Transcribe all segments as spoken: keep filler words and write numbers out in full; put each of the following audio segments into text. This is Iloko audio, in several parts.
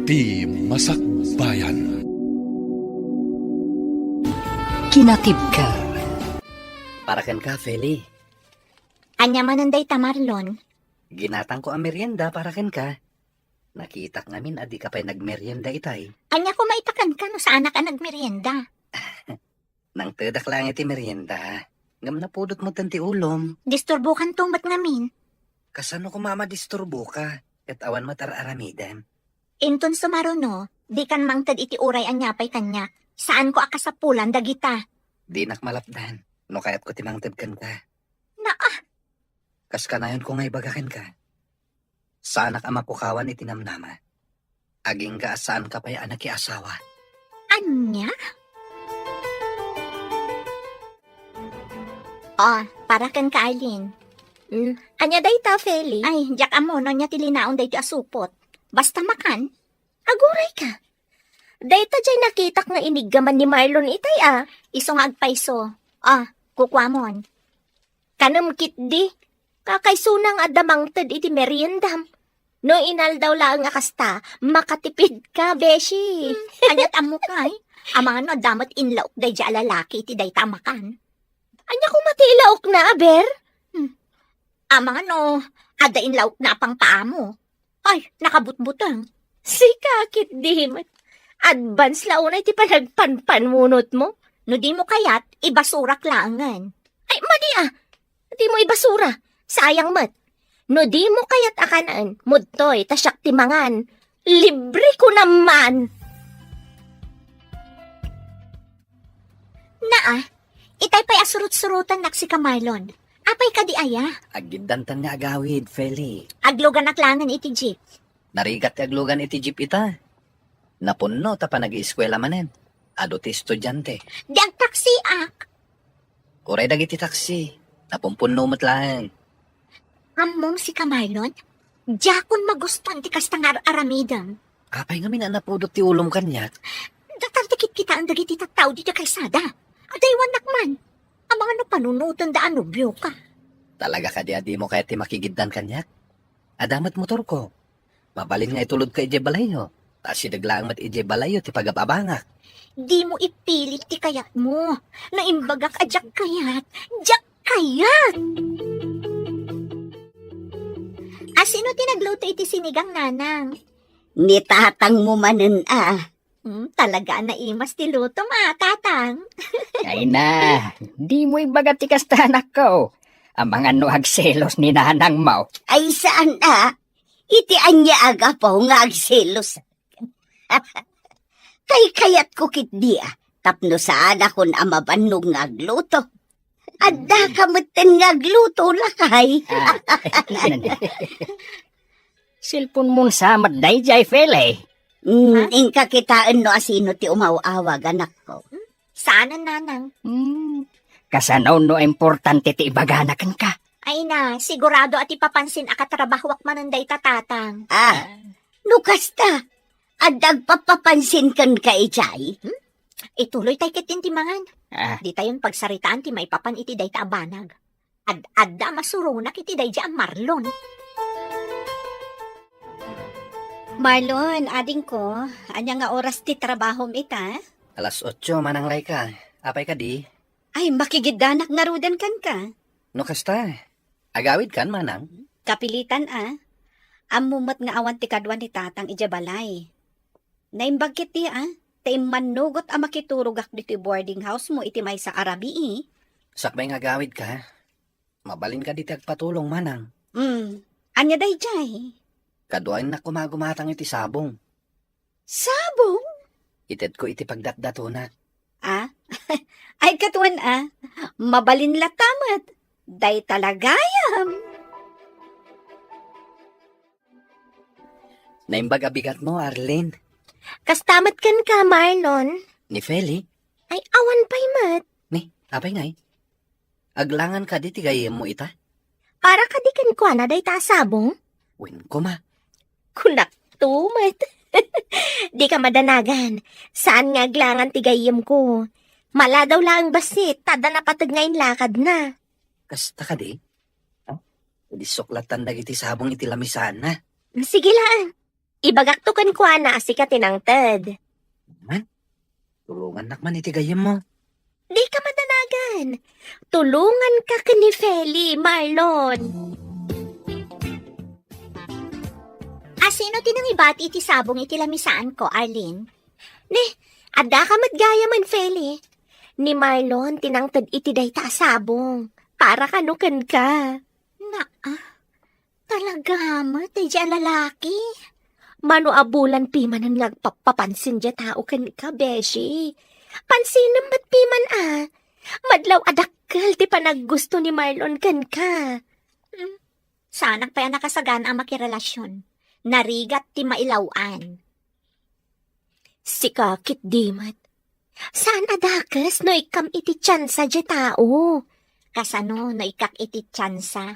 Ti Masakbayan. Kinatibka. Para kenka, Feli. Ania manen dayta, Marlon? Ginatangko a merienda para kenka. Nakitak ngamin a dika pay nagmerienda itay. Ania koma ita kenka no saanak a nagmerienda? Nangtedak laeng iti merienda. Ngem napudot metten ti ulom. Disturbokanto met ngamin. Kasano koma a madisturboka? Ket awan met ar-aramidem. Inton sumaruno, dikan mangted iti uray ania pay kaniak. Saanko a kasapulan dagita. Dinak malapdan no kayatko ti mangted kenka. Naa! Kas kanayonko nga ibaga kenka, saanak a mapukawan iti namnama. Agingga a saanka pay a nakiasawa. Ania? Ah, para kenka, Arlene. Mm, ania dayta, Feli? Ay, diak ammo no ania ti linaon daytoy a supot. Basta makan. Aguray ka. Dayta jay nakitak nga iniggaman ni Marlon itay a. Isu nga agpayso. Ah, kukuamon. Kanem ketdi. Kakaysuna nga adda mangted iti meriendam. No inaldaw laeng a kasta, makatipid ka, beshi. Hmm, aniat ammok, ay? Amangan no adda met inlaok daydi a lalaki iti dayta a makan. Ania koma ti ilaokna, aber? Hmm. Amangan no adda inlaokna a pangpaamo. Ay, nakabutbuteng. Sika ketdi met. Advance la unay ti panagpanpanmunotmo. No dimo kayat, ibasurak laengen. Ay, madi a. Dimo ibasura. Sayang met. No dimo kayat a kanaen, mudtoy, ta siak ti mangan. Libre ko naman. Naa, itay pay a surot-surotannak sika, Marlon. Apay kadi aya? Aggiddantan nga agawid, Feli. Agluganak laengen iti jeep. Narigat ti aglugan iti jeep ita. Napunno ta panag-ieskuela manen. Adu ti estudiante. Di agtaksiak. Uray dagiti taksi. Napumpunno met laeng. Ammom sika, Marlon? Diakon magustuan ti kasta nga ar-aramidem. Apay ngamin a napudot ti ulom kaniak? Datar ti kitkitaen dagiti tattao ditoy kalsada. Adaywannak man. Amangan no panunotenda a nobioka. Talaga kadi a dimo kayat ti makigiddan kaniak? Adda met motorko. Mabalin nga itulodka idiay balayyo. Ta asideg laeng met idiay balayyo ti pagab-abangak. Dimo ipilit ti kayatmo. Naimbagak a diak kayat. Diak kayat! A, sino ti nagluto iti sinigang, Nanang? Ni tatangmo manen a. Hmm, talaga a naimas ti lutom a, Tatang. Ay na, dimo ibaga ti kasta, anakko. Amangan no agselos ni nanangmo. Ay, saan a? Iti ania a gapu nga agselos? Kaykayatko ketdi a, tapno saanakon a mabannog nga agluto. Addaka metten nga agluto, lakay. Ah. Cellphone-mon sa met daydiay, Feli. Mm, ha? Inka kitaen no asino ti umaw-awag, anakko. Saanen, Nanang. Hmm. Kasano no importante ti ibagana kenka? Ay na, sigurado a ti papansin a katrabahoak manen dayta, Tatang. Ah, no kasta, adda agpapapansin kenka idiay? Hmm? Ituloy tay ketdin ti mangan. Ah. Ditayon pagsaritaan ti maipapan iti dayta a banag. Ad-adda a masuronak iti daydi a Marlon. Marlon, adingko, ania nga oras ti trabahom ita? Alas otso, Manang Rayka. Apay kadi? Ay, makigiddanak ngaruden kenka. No kasta, agawidkan, Manang? Kapilitan a. Ammo met nga awan ti kadua ni Tatang idiay balay. Naimbag ketdi a, ta immannugot a makiturogak ditoy boarding house-mo iti maysa a rabii. Sakbay nga agawidka, mabalin kadi ti agpatulong, Manang. Hmm. Ania daydiay? Kaduaennak koma a gumatang iti sabong. Sabong? Itedko iti pagdatdatonak. Ah? Ay, kaduan a. Mabalin latta met. Dayta la gayam. Naimbag a bigatmo, Arlene. Kasta met kenka, Marlon. Ni Feli? Ay, awan pay met. Ni, apay ngay? Aglangan kadi ti gayyemmo ita? Para kadi kenkuana dayta a sabong? Wen koma. Kunakto met. Dika madanagan. Saan nga aglangan ti gayyemko. Maladaw laeng bassit, ta adda napateg nga inlakadna. Kasta kadi? Ah, idi suklatan dagiti sabong iti lamisana. Sige laeng. Ibagakto kenkuana a sika ti nangted. Man, tulongannak man iti gayyemmo. Dika madanagan. Tulonganka ken ni Feli, Marlon. Asino ti nangibati iti sabong iti lamisaanko, Arlene? Ne, addaka met gayamen, Feli. Ni Marlon ti nangted iti dayta a sabong. Para kano kenka. Naa, talaga met, daydi a lalaki. Mano a bulan pimanen nga agpappapansin diay tao kenka, beshi. Pansinem met piman a. Madlaw a dakkel ti panaggusto ni Marlon kenka. Hmm. Saanak pay a nakasagana a makirelasion. Narigat ti mailaw-an. Sika ketdi met. Saan a dakes no ikkam iti tiansa diay tao. Kasano no ikkak iti tiansa?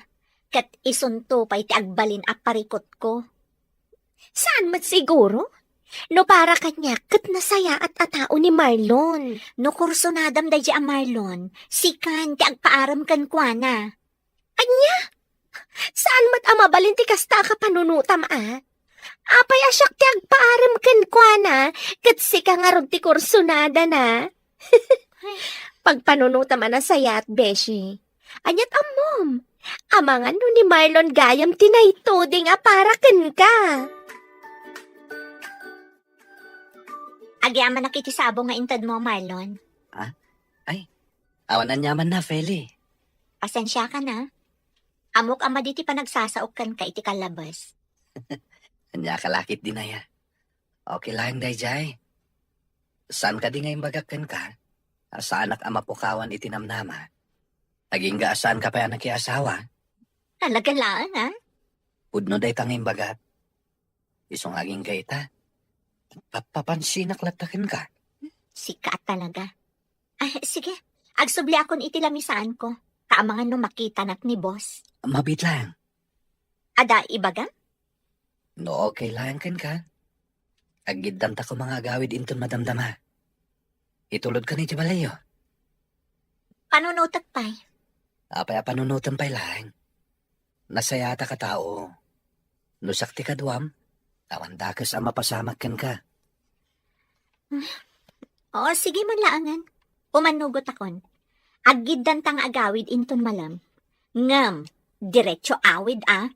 Ket isunto pay ti agbalin a parikutko. Saan met siguro? No para kaniak, ket nasayaat a tao ni Marlon. No kursunadam daydi a Marlon, sikan ti agpaarem kenkuana. Ania? Saan met a mabalin ti kasta a kapanunotam a? Apay a siak ti agpaarem kenkuana, ket sika ngarud ti kursunadana? Pagpanunotam a nasayaat, beshi. Aniat ammom? Amangan no ni Marlon gayam ti naituding a para kenka. Agyamanak iti sabong nga intedmo, Marlon. Ah? Ay, awan aniamanna, Feli. Pasensiakan a. Ammok a madi ti panagsasaok kenka iti kallabes. Ania ka la ketdin aya? Okay laeng daydiay. Saan kadi nga imbagak kenka a saanak a mapukawan iti namnama? Agingga a saanka pay a nakiasawa? Talaga laeng, a? Pudno dayta nga imbagak. Isu nga agingga ita, pappapansinak latta kenka. Sika talaga. Ay, sige. Agsubliakon iti lamisaanko. Ta amangan no makitanak ni boss. Mabiit laeng. Adda ibagam? No okay laeng kenka, aggiddanta koma nga agawid inton madamdama. Itulodkan iti balayo. Panunotek pay. Apay a panunotem pay laeng? Nasayaatak a tao. No siak ti kaduam, awan dakes a mapasamak kenka. O, sige man laengen. Umannugotakon. Aggiddanta nga agawid inton malem. Ngem, diretso awid, a?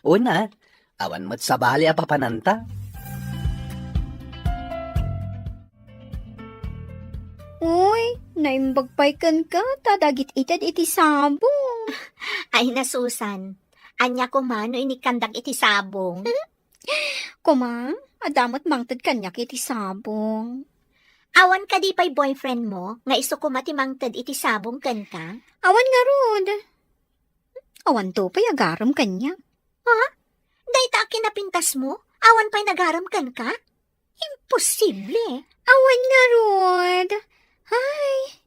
Una, awan met sabali a papananta. Uy, naimbag pay kenka ta dagit ited iti sabong. Ay, nasusan. Ania koma no inikkandak iti sabong? Koma, adda met mangted kaniak iti sabong. Awan kadi pay boyfriend mo nga isu koma ti mangted iti sabong kenka? Awan ngarud. Awanto pay agarem kaniak. Ha? Dayta a kinapintas mo? Awan pay nagarem kenka? Imposible. Awan ngarud. Ay,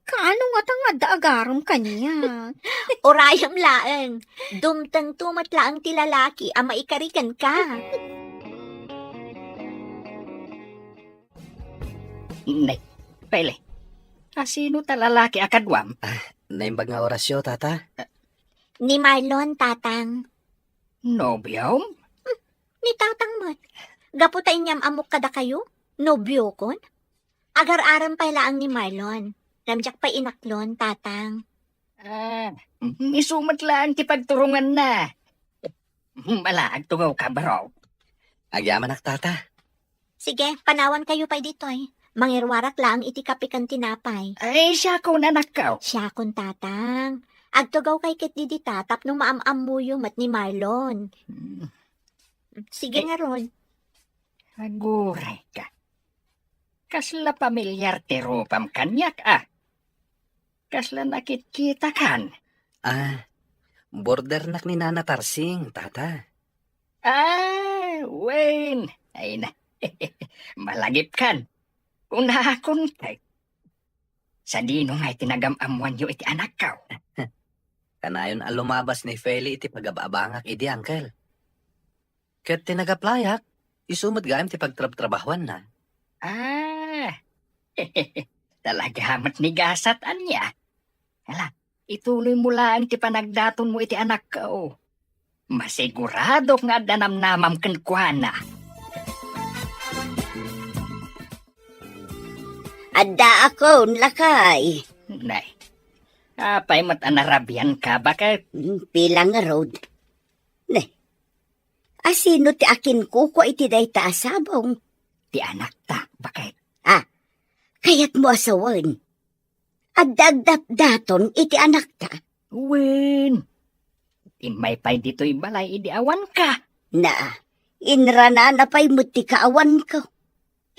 kaano ngata nga adda agarem kaniak? Urayem laeng. Dumtengto met laeng ti lalaki a maikari kenka. Nay, Pele, asino ta lalaki a kaduam? Ah, naimbag nga Horacio, tata. Ni Marlon, tatang. Nobiom? Hmm, ni tatang met. Gapu ta inyam-ammok kadakayo, nobiokon? Agar-arem pay laeng ni Marlon. Ngem diak pay inaklon, tatang. Ah, mm, isu met laeng ti pagturonganna. Mm, ala, agtugawka, bro. Agyamanak, tata. Sige, panawankayo pay ditoy. Mangiruarak laeng iti kape ken tinapay. Ay, siakon, anakko. Siakon, tatang. Agtugawkay ketdi dita tapno maam-ammoyo met ni Marlon. Mm. Sige ngarud. Aguray ka. Kasla pamilyar ti rupam kaniak, a? Kasla nakitkitakan? Ah, bordernak ni Nana Tarsing, tata. Ah, wen. Ay na. Malagipkan. Kunakon kay. Sadino nga iti nagam-ammoanyo iti anakko? Kanayon a lumabas ni Feli iti pagab-abangak idi, uncle. Ket ti nagaplayak, isu met gayam ti pagtrabtrabahuanna. Ah, talaga met ni gasat, ania? Hala, ituloy mo laeng ti panagdatonmo iti anakko. Masiguradok nga adda namnamam kenkuana. Addaakon, lakay. Nay, apay met a narabianka, baket? Hmm, pila ngarud? Ne, asino ti akinkukua iti dayta a sabong? Ti anakta, baket. Ah, kayatmo a sawen? Adda agdatdaton iti anakta? Wen, immay pay ditoy balay idi awanka. Na, inranana pay met ti kaawanko.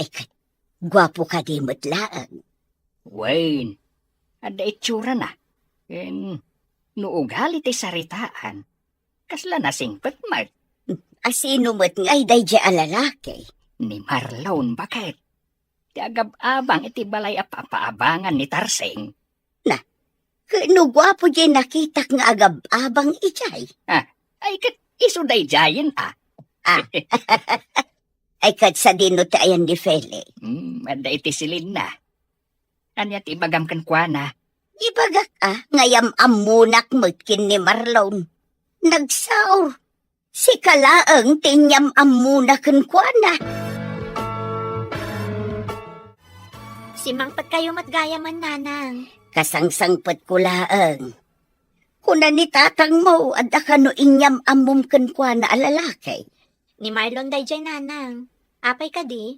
Ay ket, guapo kadi met laeng? Wen, adda itsurana. Ken, no ugali ti saritaan, kasla nasingpet met. Asino met ngay daydiay a lalaki? Ni Marlon, baket. Ti agab-abang iti balay a papaabangan ni Tarsing. Na, ket no guapo diay nakitak nga agab-abang idiay? Ah, ay ket isu daydiayen, ah. Ah. Ay ket sadino ti ayan ni Feli? Hmm, adda iti silinna. Ania ti ibagam kenkuana? Ibagak, ah, nga yam-ammonak met ken ni Marlon. Nagsaor. Sika laeng ti inyam-ammona kenkuana. Simangpetkayo met gayamen, nanang. Kasangsangpetko laeng. Kuna ni tatangmo, adda kano inyam-ammom kenkuana a lalaki? Ni Marlon daydiay, nanang. Apay kadi?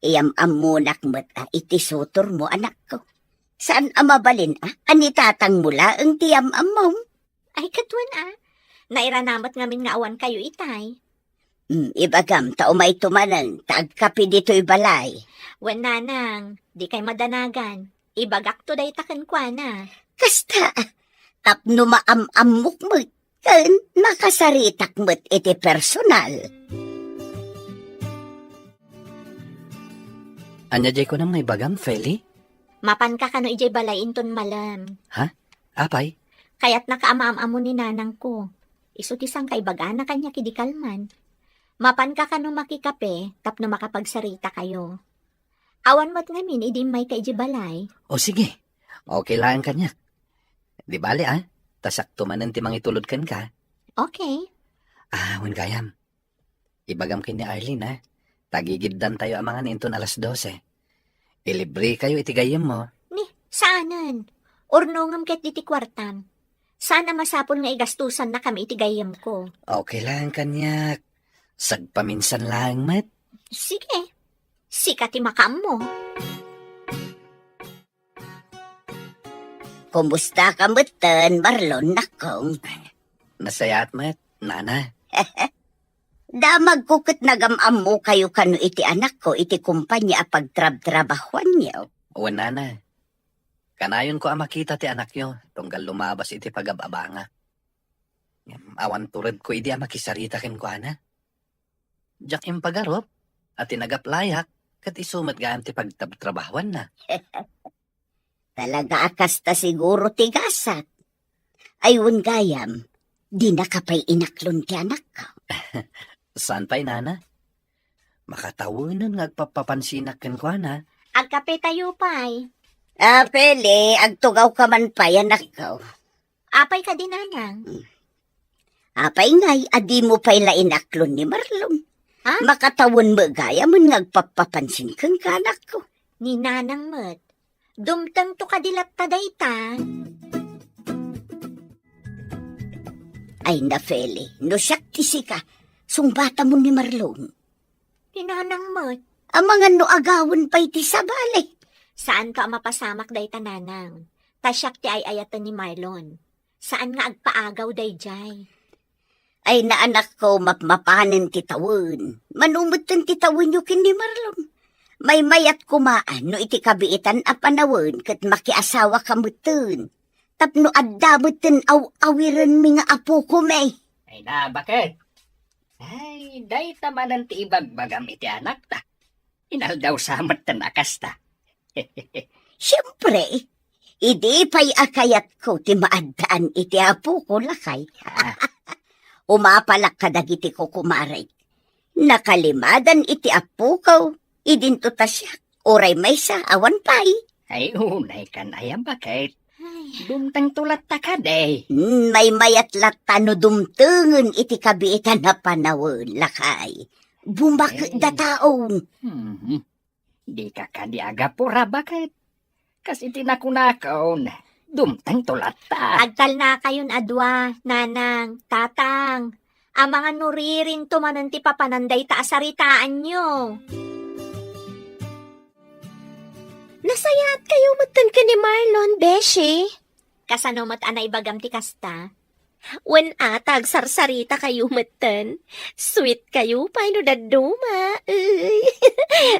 Iyam-ammonak met a iti sutormo, anakko. Saan a mabalin a, a ni tatangmo laeng ti yam-ammom? Ay, ket wen a. Nairana met ngamin nga awankayo itay. Mm, ibagam ta umayto manen, ta agkape ditoy balay. Wen, nanang, dikay madanagan. Ibagakto dayta kenkuana. Kasta, tapno maam-ammok met, ken makasaritak met iti personal. Ania diay kunam nga ibagam, Feli? Mapanka kano idiay balay inton malem. Ha? Apay? Kayatnaka a maam-ammo ni nanangko. Isu ti sangkaibagana kaniak idi kalman. Mapanka kano makikape tapno makapagsaritakayo. Awan met ngamin idi immayka idiay balay. O sige. Okay laeng kaniak. Di bale, ah. Ta siakto manen ti mangitulod kenka. Okay. Ah, wen gayam. Ibagam ken ni Arlene, ah. Tagigiddantayo a mangan inton alas dose. Ilibrekayo iti gayyemmo. Ni, saanen. Urnongem ketdi ti kuartam. Saan a masapul nga igastosannakami iti gayyemko. Okay laeng kaniak. Sagpaminsan laeng met. Sige. Sika ti makaammo. Kumustaka metten, Marlon, nakong? Nasayaat met, nana. Damagko ket nagam-ammokayo kano iti anakko iti kompania a pagtrabtrabahuanyo. Wen, nana. Kanayonko a makita ti anakyo, tunggal lumabas iti pagab-abangak. Ngem awan turedko idi a makisarita kenkuana. Diak impagarup a tinagaplayak ket isu met gayam ti pagtrabtrabahuanna. Talaga a kasta siguro ti gasat. Ay, wen gayam, dinaka pay inaklon ti anakko. Saan pay, nana? Makatawenen nga agpappapansinak kenkuana. Agkapetayo pay. Ah, Feli, agtugawka man pay, anakko. Apay kadi, nanang? Apay ngay a dimo pay la inaklon ni Marlon? Ha? Makatawen met gayamen nga agpappapansin kenka, anakko. Ni nanang met. Dumtengto kadi latta dayta? Ay na, Feli, no siak ti sika, sungbatamon ni Marlon. Ni nanang met. Amangan no agawen pay ti sabali. Saanto a mapasamak dayta, nanang. Ta siak ti ay-ayaten ni Marlon. Saan nga agpaagaw daydiay. Ay, na, anakko, mapmapanen ti tawen. Mano metten ti tawenyo ken ni Marlon. Maymayat koma no iti kabiitan a panawen ket makiasawaka metten. Tapno adda metten aw-awirenmi nga apokome. Ay na, baket? Ay, dayta manen ti ibagbagam iti anakta. Inaldaw sa metten a kasta. Siempre, idi pay a kayatko ti maaddaan iti apoko, lakay. Ah. Umapalak kadagiti kukumarek. Nakalimadan iti apoko, idinto ta siak, uray maysa, awan pay. Ay, unay kan aya, baket. Ay, Dumtengto latta kadi. Hmm, maymayat latta no dumtengen iti kabiitan a panawen, lakay. Bumaketda Eh. taon. Mhm. Dika kadi agapura baket. Kas iti nakunakon, dumtengto latta. Agtalnakayon a dua, nanang, tatang. Amangan no ririnto manen ti papanan dayta a saritaanyo. Nasayaatkayo metten ken ni Marlon, beshi? Kasano met a naibagam ti kasta? Wen a, ta agsarsarita kayo metten. Sweet kayo pay no dadduma. Uy.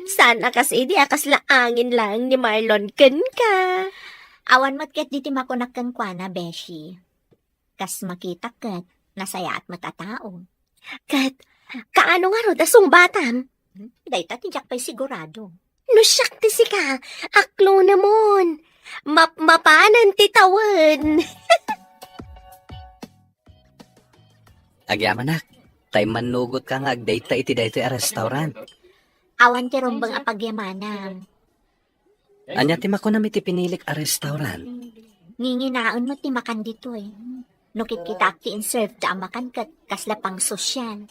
Saan a kas idi a kasla angin laeng ni Marlon kenka. Awan met ket diti makunak kenkuana, beshi. Kas makitak ket, nasayaat met a tao. Ket, kaano ngarud a sungbatam? Hmm, dayta ti diak pay sigurado. No siak ti sika, aklonemon. Mapmapanen ti tawen. Agyamanak, ta immannugotka nga agdayta iti daytoy a restaurant. Awan ti rumbeng a pagyamanam. Ania ti makunam iti pinilik a restaurant? Nginginaen met ti makan ditoy. No kitkitaak ti inserve da a makan ket kasla pangsosyal.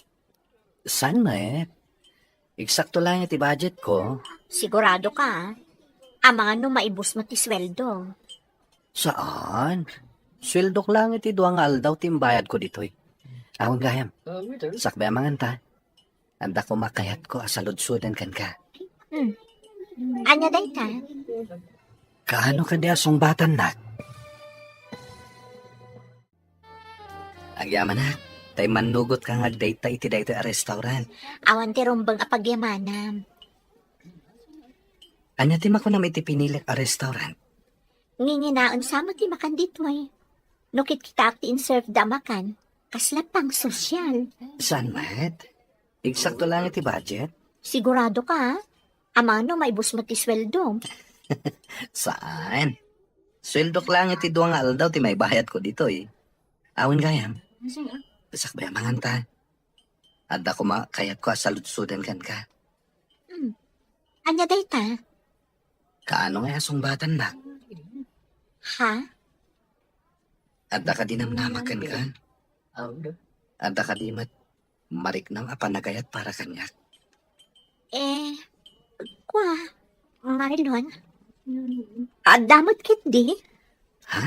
Saan met? Eksakto laeng ti budget ko. Sigurado ka, a? Amangan no maibus met ti sweldo. Saan? Sweldok laeng iti dua nga aldaw ti imbayad ko ditoy. Awan gayam. Sakbay amangan ta. Adda koma kayatko a saludsoden kenka. Hmm. Ania dayta? Kaano kadi a sungbatannak? Agyamanak, ta immannugotka nga agdayta iti daytoy a restaurant. Awan ti rumbeng a pagyamanam. Ania ti makunam iti pinilik a restaurant? Nginginaen sa met ti makan ditoy. No kitkitaak ti inserve da a makan, kasla pangsosyal. Saan met? Eksakto laeng ti budget? Sigurado ka, a? Amangan no maibus met ti sweldom. Saan? Sweldok laeng iti dua nga aldaw ti maibayad ko ditoy. Awan gayam. Sakbay amangan ta. Adda koma kayatko a saludsoden kenka. Hmm. Ania dayta? Kaano nga a sungbatannak? Ha? Adda kadi namnama kenka? Adda kadi met mariknam a panagayat para kaniak? Eh, kua, Marlon. Adda met ketdi? Ha?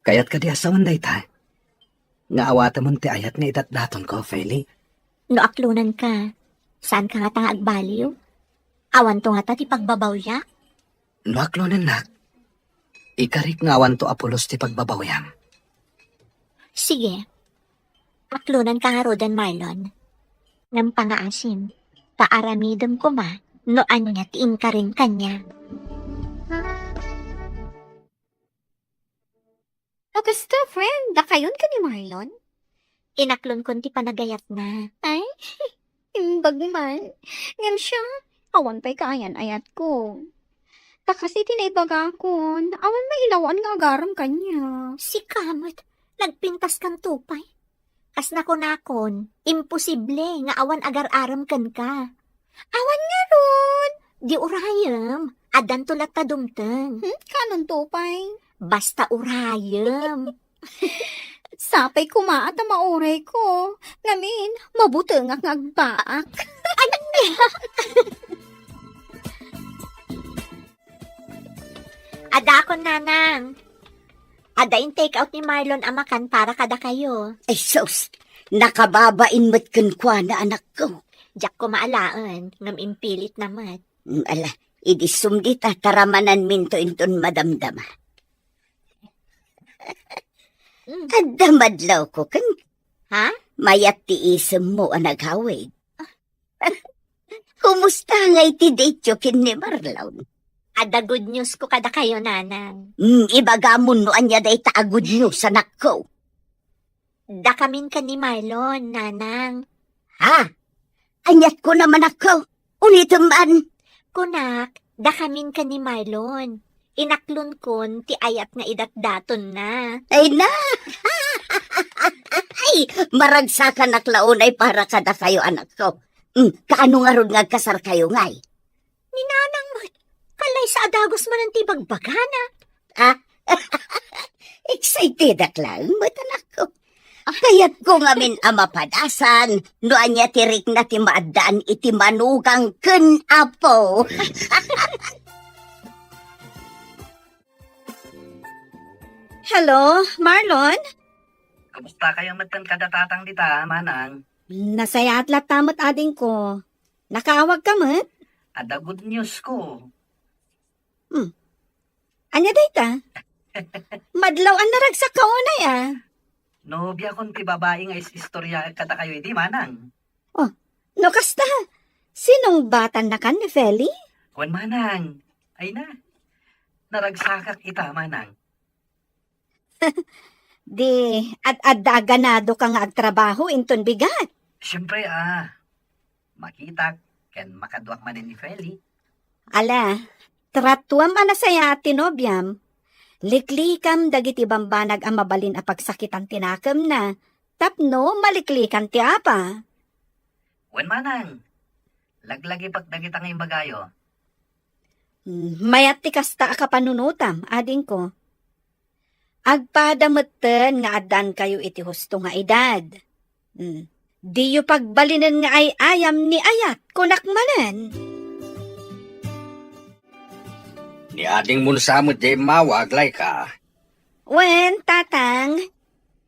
Kayat kadi a sawen dayta? Nga awatemon ti ayat nga idatdatonko, Feli? No aklonenka, saanka ngata nga agbaliw? Awanto ngata ti pagbabawyak? No aklonennak, ikarik nga awanto a pulos ti pagbabawyam. Sige. Aklonenka ngaruden, Marlon. Ngem pangaasim, ta aramidem koma no ania ti inkarem kaniak. O kasta, friend, dakayon ken ni Marlon? Inaklonkon ti panagayatna. Ay, imbag man. Ngem siya, awan pay kaayan-ayatko. Ta kas iti naibagakon, awan mailawaan nga agarem kaniak. Sika met, nagpintaskanto pay. Kas nakunakon, imposible nga awan agar-arem kenka. Awan ngarud! Di urayem, addanto latta dumteng. Hmm, kaanonto pay? Basta urayem. Sapay koma a ta maurayko. Ngamin, mabutengak nga agbaak. Ania? Adakon, nanang. Adda in-take out ni Marlon a makan para kadakayo. Ay, sus! Nakababain met kenkuana, anakko. Diak koma alaen, ngem impilitna met. Mm, ala, idi sumdita, taramananminto inton madamdama. Mm. Adda madlawko ken. Ha? Mayat ti isemmo a nagawid. Kumusta ngay ti date-yo ken ni Marlon? Adda good news ko kadakayo, nanang. Mm, ibagamon no ania dayta a good news, anakko. Dakamin ken ni Marlon, nanang. Ha? Aniat ko naman ako? Ulitem man. Kunak, dakamin ken ni Marlon. Inaklonkon ti ayat nga idatdatonna. Ay na! Ay, maragsakanak la unay para kadakayo, anakko. Mm, kaano ngarud nga agkasarkayo ngay? Ni nanang met, kalaysa a dagus manen ti bagbagana. Ah, Excitedek laeng met, anakko. Kayatko ngamin a mapadasan no ania ti rikna ti maaddaan iti manugang ken apo. Hello, Marlon? Kumusta kayo metten kada tatang dita, manang? Nasayaat latta met, adingko. Nakaawag ka met? Adda good news ko. Hmm. Ania dayta? Madlaw a naragsak ka unay, a. Nobiakon ti babai nga is-istoryaek kadakayo idi, manang. Oh, no kasta, sinungbatannakan ni Feli? Wen, manang. Ay na. Naragsakak ita, manang. Di, ad-adda a ganadoka nga agtrabaho inton bigat. Siempre, a. Makitak ken makaduak manen ni Feli. Ala, tratuam a nasayaat ti nobiam. Liklikam dagiti bambanag a mabalin a pagsakitan ti nakemna, tapno maliklikan ti apa. Wen, manang, laglagipek dagita nga imbagayo. Hmm, mayat ti kasta a kapanunotam, adingko. Agpada metten nga addankayo iti husto nga edad. Hmm. Diyo pagbalinen nga ay-ayam ni ayat, kunak manen. Ni adingmon sa met diay immawag, Laika. Wen, tatang.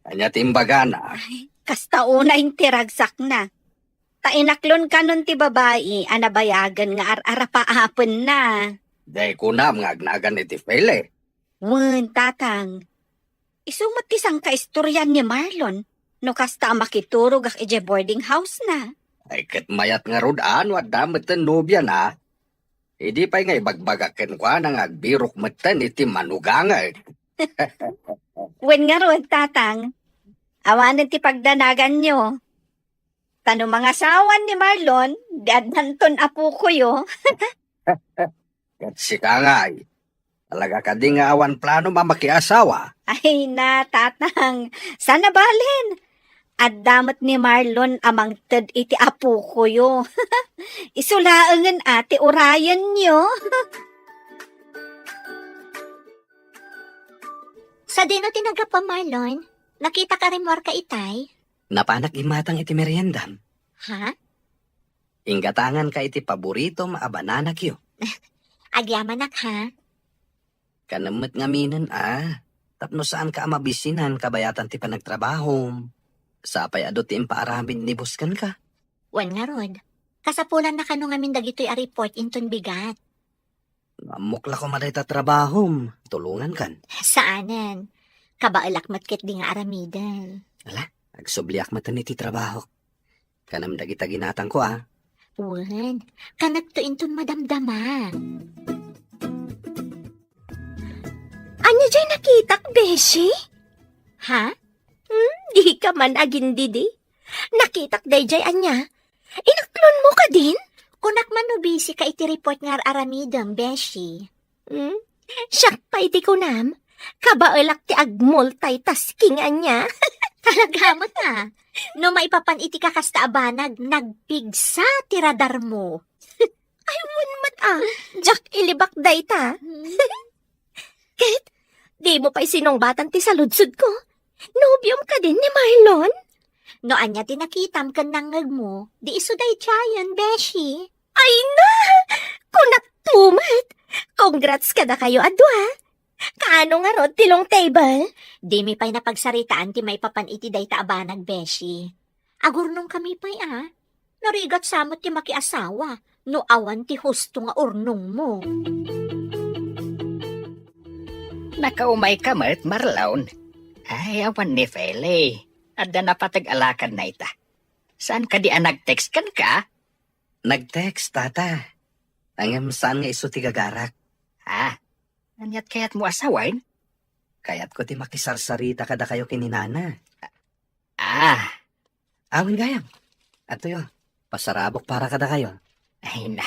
Ania ti imbagana? Ay, kasta unay ti ragsakna. Ta inaklon kanon ti babai a nabayagen nga ar-arapaapenna. Diay kunam nga agnagan iti Feli. Wen, tatang. Isu met ti sangkaistorian ni Marlon no kasta a makiturogak idiay boarding house na. Ay, ket mayat ngarud a no adda metten nobiana. Idi pay nga ibagbagak kenkuana nga agbirok metten iti manugangek. Wen ngarud, tatang. Awanen ti pagdanaganyo. Ta no mangasawan ni Marlon, di addanton apokoyo. Ket sika ngay, talaga kadi nga awan planom a makiasawa? Ay na, tatang, saan a balen? Adda met ni Marlon a mangted iti apokoyo. Isu laengen a ti urayenyo. Sadino ti naggapu, Marlon? Nakita ka rimmuarka itay? Napanak immatang iti meriendam. Ha? Inggatanganka iti paboritom a bananakyo. Agyamanak, ha? Kanem met ngaminen a, tapno saanka a mabisinan kabayatan ti panagtrabahom. Sapay adu ti impaaramid ni boss kenka. Wen ngarud, kasapulanna kano ngamin dagitoy a report inton bigat. Ammok la koma dayta trabahom, tulongankan. Saanen. Kabaelak met ketdi nga aramiden. Ala, agsubliak met iti trabahok. Kanem dagita ginatangko, a. Wen, kanekto inton madamdama. Ania jay nakitak, Beshi? Ha? Hmm, dika man agindidi. Nakitak dayjay ania? Inaklonmo kadin? Kunak man no bisika iti report nga ar-aramidem, Beshi. Hmm? Siak pay ti kunam, kabaelak ti agmultitasking ania. Talaga met a. No maipapan iti kakasta a banag, nagpigsa ti radarmo. Ay, wen met a. Diak ilibak dayta. Hmm. Ket, dimo pay sinungbatan ti saludsodko? Nobiom kadin ni Marlon? No ania ti nakitam ken nangngegmo, di isu daydiayen, Beshi. Ay na! Kunak met! Congrats kadakayo a dua! Kaano ngarud ti long table? Dimi pay napagsaritaan ti maipapan iti dayta a banag, Beshi. Agurnongkami pay a. Narigat sa met ti makiasawa no awan ti husto nga urnongmo. Nakaumayka met, Marlon. Ay, awan ni Feli. Adda napateg a lakadna ita. Saan kadi a nag-text kenka? Nag-text, tata. Ngem saan nga isu ti gagarak. Ah, aniat kayatmo a sawen? Kayatko ti makisarsarita kadakayo ken ni nana. Ah. Awan gayam. Adtoyo, pasarabok para kadakayo. Ay na,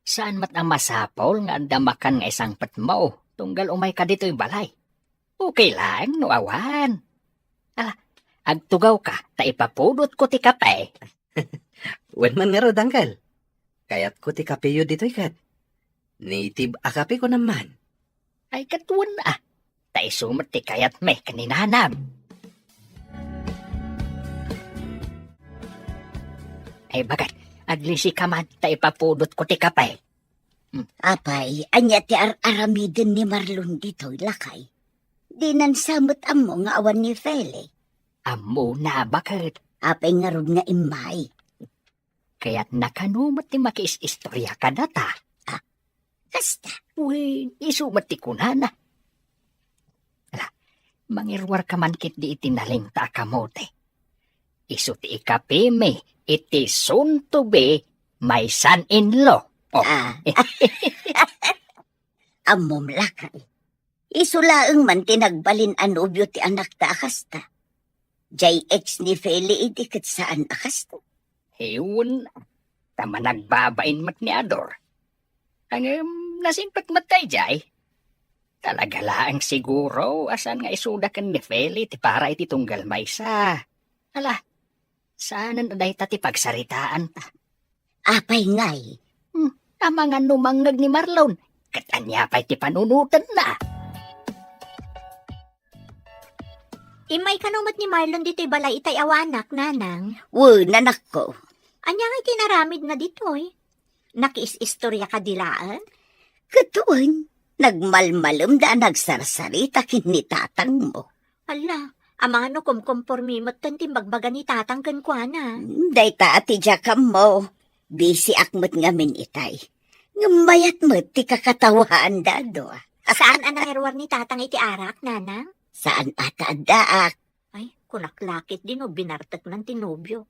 saan met a masapul nga adda makan nga isangpetmo, tunggal umayka ditoy balay. Okay laeng no awan. Ala, agtugawka, ta ipapudotko ti kape. Wen man ngarud, uncle. Kayatko ti kapeyo ditoy ket. Native a kape, kunam man. Ay, ket wen a. ta isu met ti kayatmi ken ni nanam. Ay, bagat, aglisi ka man ta ipapudotko ti kape. Hmm. Apay, ania ti ar-aramiden ni Marlon ditoy, lakay? Dinan sa met ammo nga awan ni Feli. Ammona, baket. Apay ngarud nga immay? Kayatna kano met ti makiis-istorya kadata. Ah, kasta? Wen, isu met ti kunana. Ala, mangiruarka man ketdi iti nalingta a kamote. Isu ti ikapimi iti soon to be my son-in-law. Oh. Ah. Ammom, lakay. Isu laeng man ti nagbalin a nobio ti anakta a kasta. Jay ex ni Feli idi ket saan a kasto. Wen, ta managbabain met ni Ador. Ngem, nasimpet met daydiay. Talaga laeng siguro a saan nga isuda ken ni Feli ti para iti tunggal maysa. Ala, saanen a dayta ti pagsaritaanta. Apay ngay? Hmm, amangan no mangngeg ni Marlon, ket ania pay ti panunotenna? Immay kano met ni Marlon ditoy balay itay awanak, nanang? Wen, anakko. Ania ngay ti inaramidna ditoy? Nakiis-istorya kadi laeng? Ket wen, nagmalmalemda a nagsarsarita ken ni tatangmo. Ala, amangan no kumkompormi metten ti imbagbaga ni tatang kenkuana. Hmm, dayta a ti diak ammo. Bisiak met ngamin itay. Ngem mayat met ti kakatawaanda a dua. Saan a nangiruar ni tatang iti arak, nanang? Saan a ta addaak. Ay, kunak la ketdi no binarteknan ti nobio.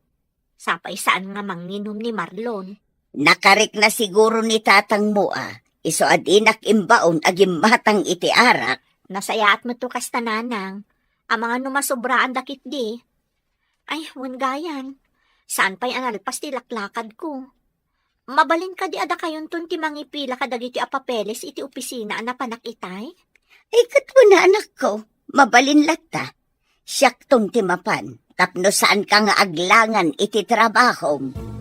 Sapay saan nga manginom ni Marlon. Nakarikna siguro ni tatangmo a, isu a dinak imbaon a gimmatang iti arak. Nasayaat met to kasta, nanang. Amangan no masobraanda ketdi. Ay, wen gayam. Saan pay a nalpas ti laklakadko. Mabalin kadi a dakayonton ti mangipila kadagiti a papeles iti opisina a napanak itay? Ay, ket wen a, anakko, mabalin latta. Siakton ti mapan, tapno saanka nga aglangan iti trabahom.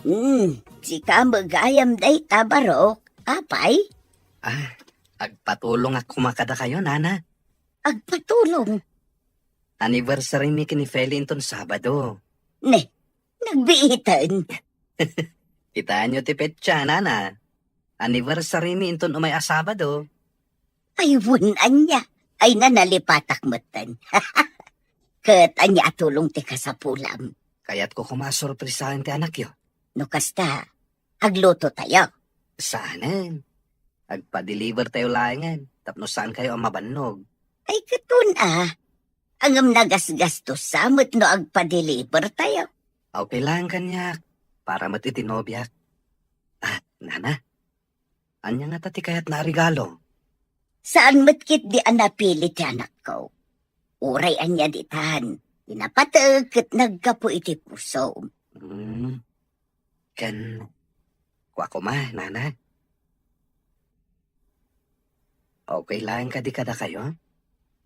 Hmm, sika met gayam dayta, Barok. Apay? Ah, agpatulongak koma kadakayo, nana. Agpatulong? Anniversary mi ken ni Feli inton Sabado. Ne, nagbiiten. Kitaenyo ti petsa, nana. Anniversary mi inton umay a Sabado. Ay, wen ania. Ay, nalipatak metten. Ket ania a tulong ti kasapulam? Kayatko koma a sorpresaen ti anakyo. No kasta, agluto tayo. Saanen. Agpa-deliver tayo laengen, tapno saankayo a mabannog. Ay, ket wen a. Ngem nagasgastosa met no agpa-deliver tayo. Okay laeng kaniak, para met iti nobiak. Ah, nana, ania ngata ti kayatna a regalo? Saan met ketdi a napili ti anakko. Uray ania ditan, ti napateg ket naggapu iti pusom. Hmm. Ken, kua koma, nana. Okay laeng kadi kadakayo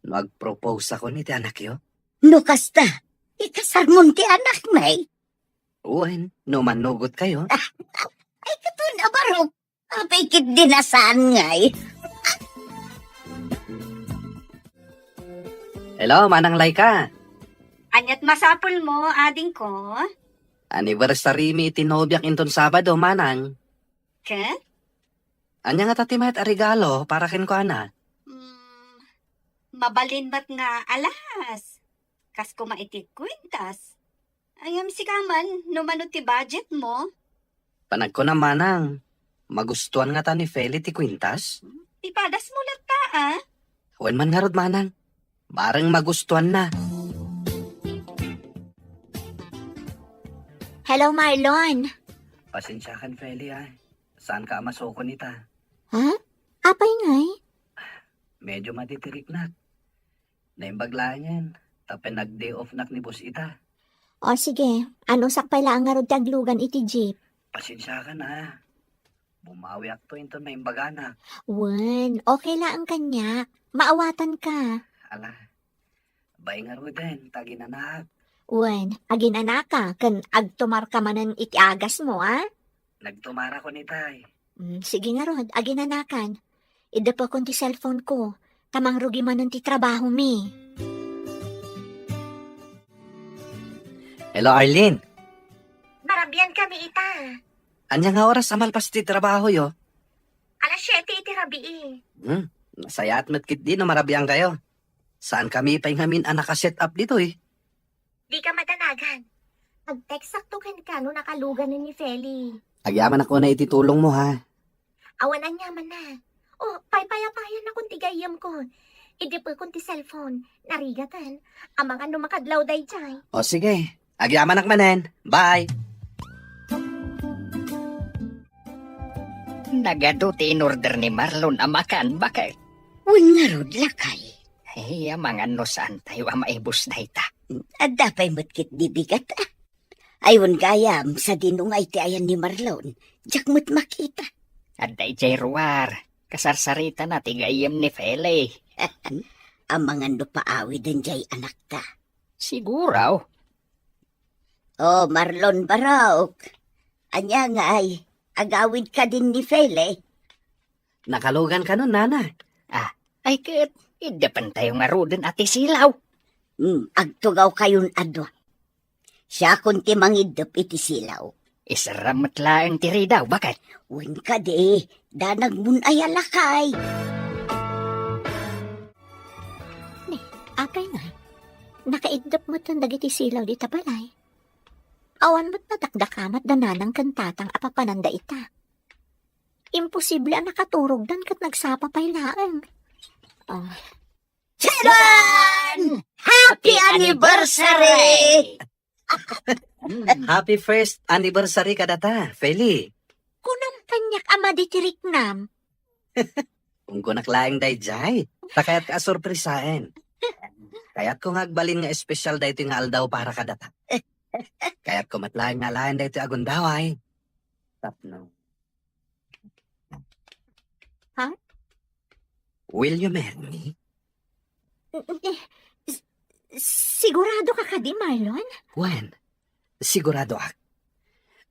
no agproposakon iti anakyo? No kasta, ikasarmon ti anakmi? Wen, no mannugotkayo. Ay, ket wen a, Barok. Apay ketdi a saan ngay? Hello, Manang Laika. Aniat masapulmo, adingko? Anniversary mi iti nobiak inton Sabado, Manang. Ket? Ania ngata ti mayat a regalo para kenkuana? Hmm, mabalin met nga alas. Kas koma iti kwintas. Ay, sika man, no mano ti budgetmo? Panagkunam, Manang, magustuan ngata ni Feli ti kwintas? Ipadasmo latta, a? Wen man ngarud, Manang. Bareng magustuanna. Hello, Marlon. Pasensiakan, Feli, a. Saanka a masukon ita? Ha? Apay ngay? Medyo matitiriknak. Naimbag laengen, ta pinag-day off-nak ni boss ita. O sige, anusak pay laeng ngarud ti aglugan iti jeep. Pasensiakan a. Bumawiakto inton naimbaganak. Wen, okay laeng kaniak. Maawatanka. Ala, bain ngaruden ta aginanak. Wen, aginanaka ken agtumarka manen iti agasmo, a? Nagtumarak unay. Mm, sige ngarud, aginanakan. Idepekon ti cellphone-ko, ta mangrugi manen ti trabahomi. Hello, Arlene. Marabian kami ita. Ania nga oras a malpas ti trabahoyo? Alas siete iti rabii. Hmm, nasayaat met ketdi no marabiankayo. Saan kami pay ngamin a naka-set up ditoy? Dika madanagan. Agtekstakto kenka no nakaluganen ni Feli. Agyamanak unay iti tulongmo, ha? Awan aniamanna. O, paypayapayanakon ti gayyemko. Idepekon ti cellphone. Narigaten. Amangan no makadlaw daydiay. O, sige. Agyamanak manen. Bye. Nagadu ti in-order ni Marlon a makan, baket. Wen ngarud, lakay. Ay, amangan no saantayo a maibus dayta. Adda pay met ketdi bigat, a. Ay, wen gayam, sadino nga iti ayan ni Marlon? Diak met makita. Adda idiay ruar. Kasarsaritana ti gayyem ni Feli. Amangan no paawiden diay anakta. Siguro. O, Marlon Barok. Ania ngay, agawid kadin ni Feli? Nakalugan kanon, nana. Ah, ay ket, iddepentayo ngaruden a ti silaw. Hmm, agtugawkayon a dua. Siakon ti mangiddep iti silaw. Isarram met laeng ti ridaw, baket. Wen kadi, danagmon aya, lakay. Ni, apay nga, nakaiddep metten dagiti silaw dita balay. Awan met nadakdakamat da nanang ken tatang a papananda ita. Imposible a nakaturogdan ket nagsapa pay laeng. Ah. Charan! Happy anniversary! Happy first anniversary kadata, Feli. Kunam kaniak a madi ti riknam. Kunkunak laeng daydiay. Ta kayatka a sorpresaen. Kayatko nga agbalin nga espesyal daytoy nga aldaw para kadata. Kayatko met laeng nga alaen daytoy a gundaway. Tapno. Ha? Will you marry me? Eh, s-, siguradoka kadi, Marlon? Wen, siguradoak.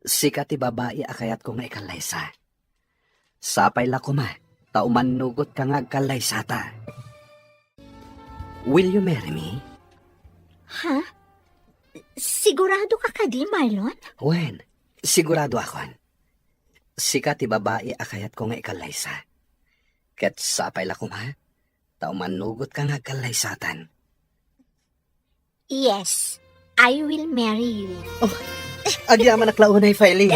Sika ti babai a kayatko nga ikallaysa. Sapay la koma, ta umannugotka nga agkallaysata. Will you marry me? Ha? Siguradoka kadi, Marlon? Wen, siguradoakon. Sika ti babai a kayatko nga ikallaysa. Ket sapay la koma, ta umannugotka nga agkallaysatan. Yes, I will marry you. Oh, agyamanak la unay, Feli.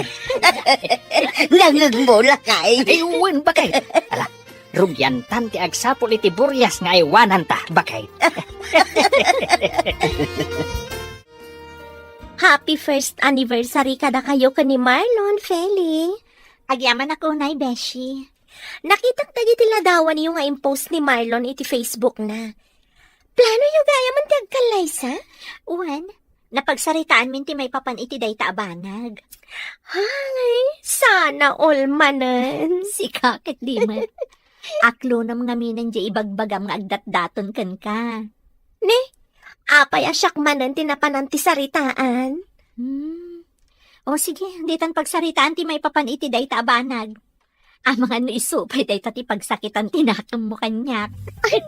Nangngegmo, lakay. Ay, wen, baket. Ala, rugiantan ti agsapul iti burias nga aywananta, baket. Happy first anniversary kadakayo ken ni Marlon, Feli. Agyamanak unay, beshi. Nakitak dagiti ladawanyo nga impost ni Marlon iti Facebook na. Planoyo gayam ti agkallaysa? Wen, napagsaritaanmin ti maipapan iti dayta a banag. Hay, sana all manen. Sika ket di met. Aklonam ngamin diay ibagbagam nga agdatdaton kenka. Ni, apay a siak manen ti napanan ti saritaan? Hmm. O sige, ditan pagsaritaan ti maipapan iti dayta a banag. Amangan no isu pay dayta ti pagsakitan ti nakemmo kaniak.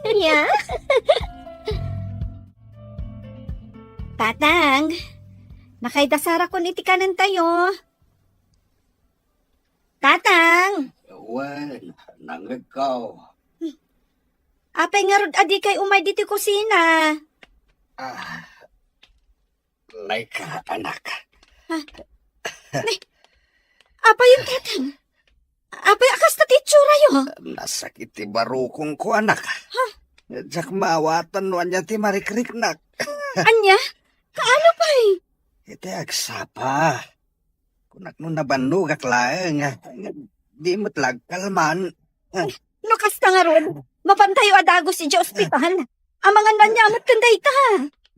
Ania? Tatang, nakaidasarakon iti kanentayo. Tatang! Wen, nangngegko. Apay ngarud a dikay umay ditoy kusina? Ah, Laika, anak. Ha? Ni, apay, Tatang? Apay a kasta ti itsura'yo? Nasakit ti barukongko, anak. Ha? Diak maawatan no ania ti marikriknak. Ania? Kaano pay? Iti agsapa. Kunak no nabannogak laeng, nga di met la agkalman. No kasta ngarud, mapantayo a dagus idiay ospital. Amangan no ania met ken dayta.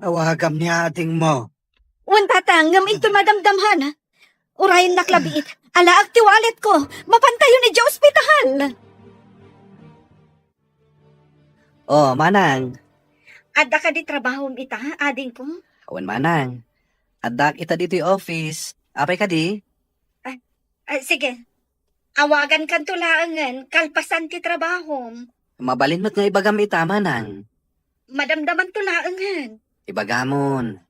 Awagam ni adingmo. Wen, Tatang, ngem inton madamdamhan, urayennak labiit. Alaek ti walletko. Mapantayon idiay ospital. Oh, Manang. Adda kadi trabahom ita, adingko? Wen, Manang. Addaak ita ditoy office. Apay kadi? Ah, ah, sige. Awagankanto laengen kalpasan ti trabahom. Mabalin met nga ibagam ita, Manang. Madamdamanto laengen. Ibagamon.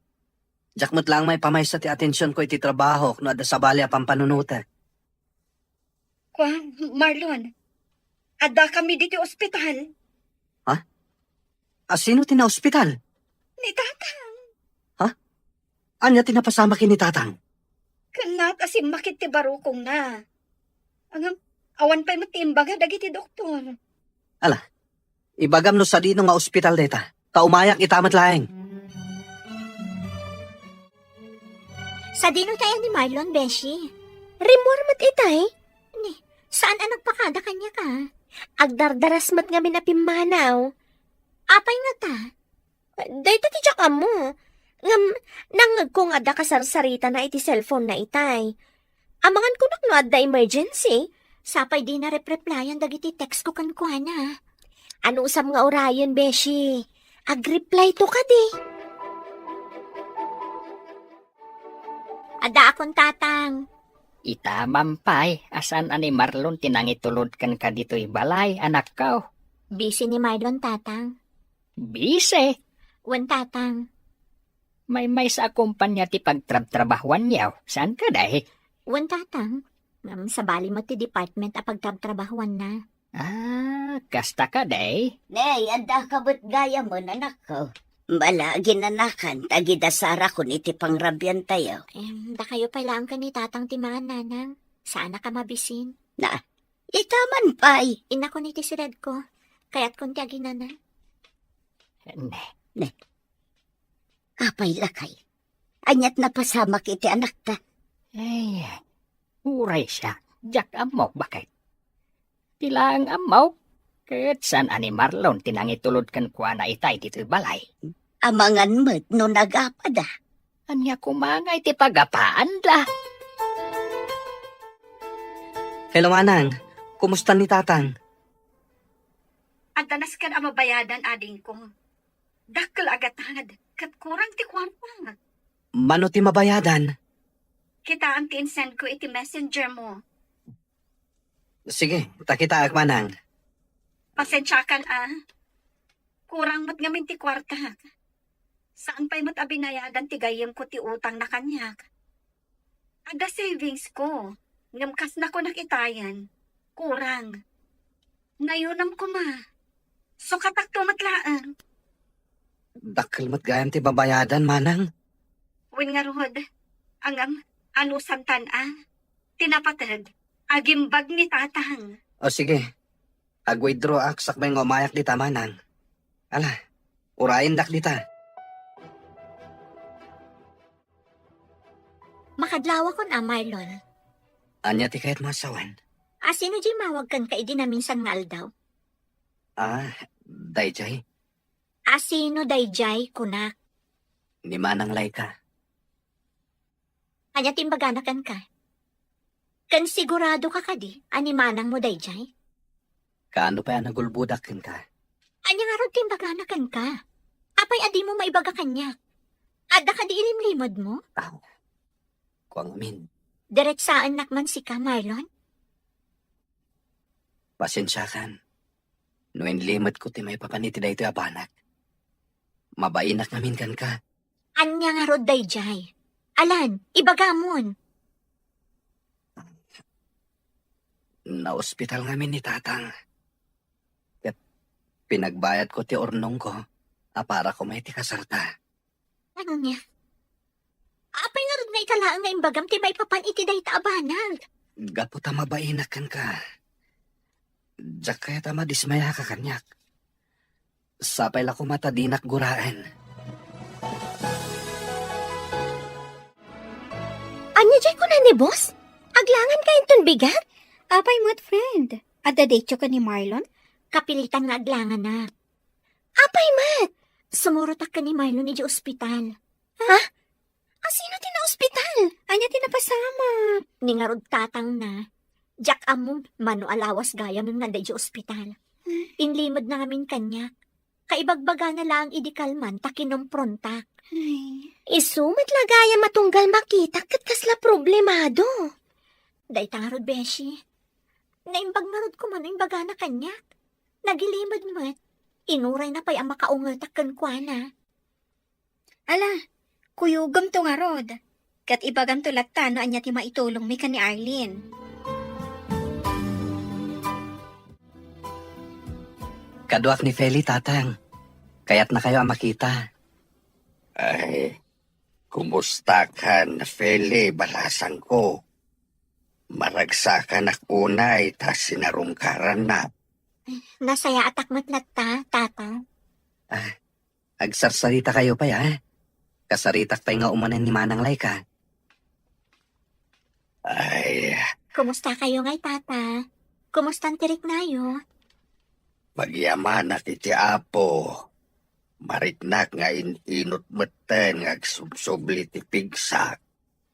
Diak met laeng maipamaysa ti atensionko iti trabahok no adda sabali a pampanunotek. Kua, Marlon, addakami ditoy ospital. Ha? A, sino ti naospital? Ni Tatang. Ha? Ania ti napasamak ken ni Tatang? Kunnak a simmakit ti barukongna. Ngem, awan pay met ti imbaga dagiti doktor. Ala, ibagam no sadino nga ospital dayta, ta umayak ita met laeng. Sadino tay a ni Marlon, beshi? Rimmuar met itay. Ni, saan a nagpakada kaniak a? Agdardaras met ngamin a pimmanaw. Apay ngata? Dayta ti diak ammo. Ngem, nangngegko nga adda kasarsaritana iti cellphone na itay. Amangan kunak no adda emergency. Sapay dina repreplyan dagiti text ko kenkuana. Anusam nga urayen, beshi? Agreplyto kadi. Addaakon, Tatang. Ita man pay, a saan a ni Marlon ti nangitulod kenka ditoy balay, anakko? Busy ni Marlon, Tatang. Busy? Wen, Tatang. Maymaysa a kompania ti pagtrabtrabahuanyo, saan kadi? Wen, Tatang. Ngem sabali met ti department a pagtrabtrabahuanna. Ah, kasta kadi? Nay, addaka met gayamen, anakko. Bala, ginanakan, ta gidasarakon iti pangrabiantayo. Em, dakayo pay laeng ken ni Tatang ti mangan, Nanang. Saannak a mabisin. Na, ita man pay. Innakon iti siledko. Kayatkon ti aginana. Ne. Ne. Apay lakay? Aniat napasamak iti anakta? Ay, uray siak, diak ammok, baket. Ti laeng ammok, ket saan a ni Marlon ti nangitulod kenkuana itay ditoy balay. Amangan met no nagapada. Ania koma nga iti pagapaanda? Hello, Manang. Kumusta ni Tatang? Adda nasken a mabayadan, adingko. Dakkel a gatad, ket kurang ti kuarta. Mano ti mabayadan? Kitaem ti insendko iti messenger mo. Sige, ta kitaek, Manang. Pasensiakan, a. Kurang met ngamin ti kuarta. Saan pay met a binayadan ti gayyemko ti utangna kaniak. Adda savings ko, ngem kas nakunak itayen, kurang. Nayunam koma. Sukatakto met laeng. Dakkel met gayam ti babayadan, Manang. Wen ngarud, ngem, anusantan a, ti napateg, agimbag ni Tatang. O sige, ag-withdraw ak sakbay nga umayak dita, Manang. Ala, urayendak dita. Makadlawakon a, Marlon. Ania ti kayatmo a sawen? A, sino diay mawag kenka idi naminsan nga aldaw? A, daydiay. A, sino daydiay, kunak? Ni Manang Laika. Ania ti imbagana kenka? Ken siguradoka kadi a ni manangmo daydiay? Kaano pay a nagulbodak kenka? Ania ngarud ti imbagana kenka? Apay a dimo maibaga kaniak? Adda kadi ilimlimedmo? Aw, kua ngamin. Diretsaennak man sika, Marlon? Pasensiakan no inlimetko ti maipapan iti daytoy a banag. Mabainak ngamin kenka. Ania ngarud daydiay? Alan, ibagamon. Naospital ngamin ni Tatang. Ket pinagbayadko ti urnongko a para koma iti kasarta. Ania? Apay ngarud nga ita laeng nga imbagam ti maipapan iti dayta a banag? Gapu ta mabainak kenka, diak kayat a madismayaka kaniak. Sapay la koma ta dinak guraen. Ania diay kuna ni boss? Aglanganka inton bigat? Apay met, friend? Adda daytoy ken ni Marlon? Kapilitan nga aglanganak. Apay met? Sumurotak ken ni Marlon idiay ospital. Ha? Sino ti naospital? Ania ti napasamak? Ni ngarud tatangna. Diak ammo mano a lawas gayam nga adda idiay ospital. Inlimedna ngamin kaniak. Kaibagbagana laeng idi kalman ta kinomprontak. Ay. Isu met la gayam a tunggal makitak ket kasla problemado. Dayta ngarud, beshi. Naimbag ngarud koma no imbagana kaniak. Nagilimed met. Inurayna pay a makaungetak kenkuana. Ala, kuyogem to ngarud. Ket ibagam to latta no ania ti maitulongmi ken ni Arlene. Kaduak ni Feli, tatang. Kayatnakayo a makita. Ay, kumustakan, Feli, balasangko? Maragsakanak unay ta sinarungkarannak. Nasayaatak met latta, tata. Ah, agsarsarita kayo pay, ha? Kasaritak pay nga umanen ni Manang Laika. Ay. Kumusta kayo ngay, tata? Kumustan ti riknayo? Pagyamanak iti Apo. Mariknak nga in-inut metten nga agsubsubli ti pigsak.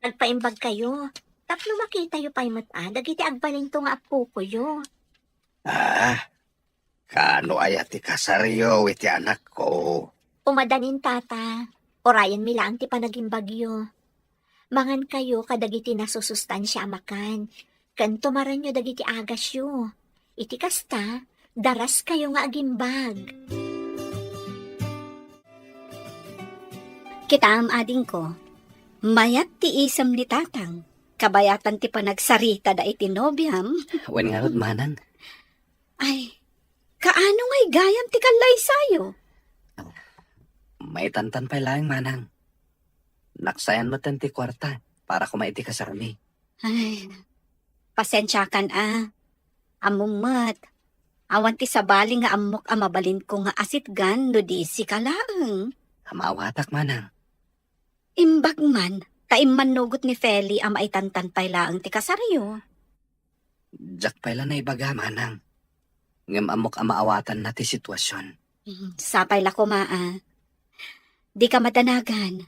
Agpaimbag kayo, tapno makitayo pay met a dagiti agbalinto nga appokoyo. Ah, kaano aya ti kasaryo iti anakko? Umadanin, tata. Urayenmi laeng ti panagimbagyo. Mangan kayo kadagiti nasusustansia a makan, ken tumarenyo dagiti agasyo. Iti kasta, daras kayo nga agimbag. Kitaem, adingko, mayat ti isem ni tatang, kabayatan ti panagsarita da iti nobiam. Wen ngarud, manang. Ay, kaano ngay gayam ti kallaysayo? Maitantan pay laeng, manang. Naksayan metten ti kuarta para koma iti kasarmi. Ay, pasensiakan a. Ammom met, awan ti sabali nga ammok a mabalinko nga asitgan no di sika laeng. Amaawatak, manang. Imbag man, ta immannugot ni Feli a maitantan pay laeng ti kasaryo. Diak pay la naibaga, manang. Ngem ammok a maawatanna ti situasion. Mm, sapay la koma a. Dika madanagan.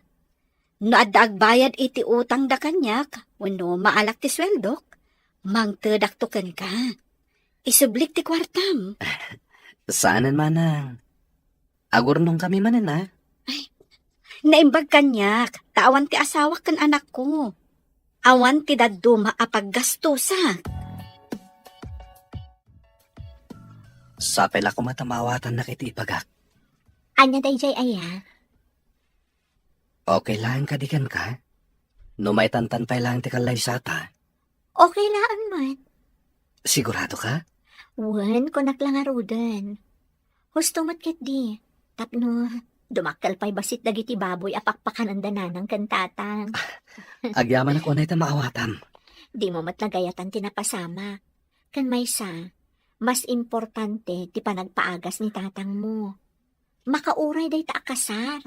No adda agbayad iti utangda kaniak, wenno maalak ti sueldok, mangtedakto kenka. Isublik ti kuartam. Saanen, manang. Agurnongkami manen, a? Ay, naimbag kaniak, ta awan ti asawak ken anakko. Awan ti dadduma a paggastosak. Sapay la koma ta maawatannak iti ibagak. Ania daydiay aya? Okay laeng kadi kenka? No maitantan pay laeng ti kallaysata. Okay laeng met. Sigurado ka? Wen, kunak la ngaruden. Husto met ketdi. Tapno, dumakkel pay bassit dagiti baboy a pakpakananda nanang ken tatang. Agyamanak unay ta maawatam. Dimo met la gayatan ti napasamak. Ken maysa, mas importante ti panagpaagas ni tatangmo. Makauray dayta a kasar.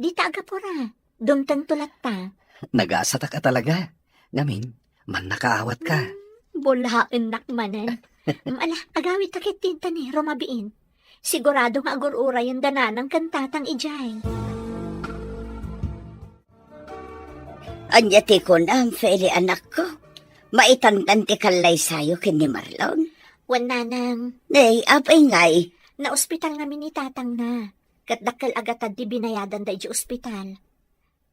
Dita agapura. Dumtengto latta. Nagasatak a talaga. Ngamin, mannakaawat ka. Hmm, bulaennak manen. Ala, agawidta ketdi ta ni rumabiin. Sigurado nga agur-urayenda nanang ken tatang idiay. Ania ti kunam, Feli, anakko? Maitantan ti kallaysayo ken ni Marlon? Wen, nanang. Nay, apay ngay? Naospital ngamin ni tatangna. Ket dakkel a gatad ti binayadanda idiay ospital.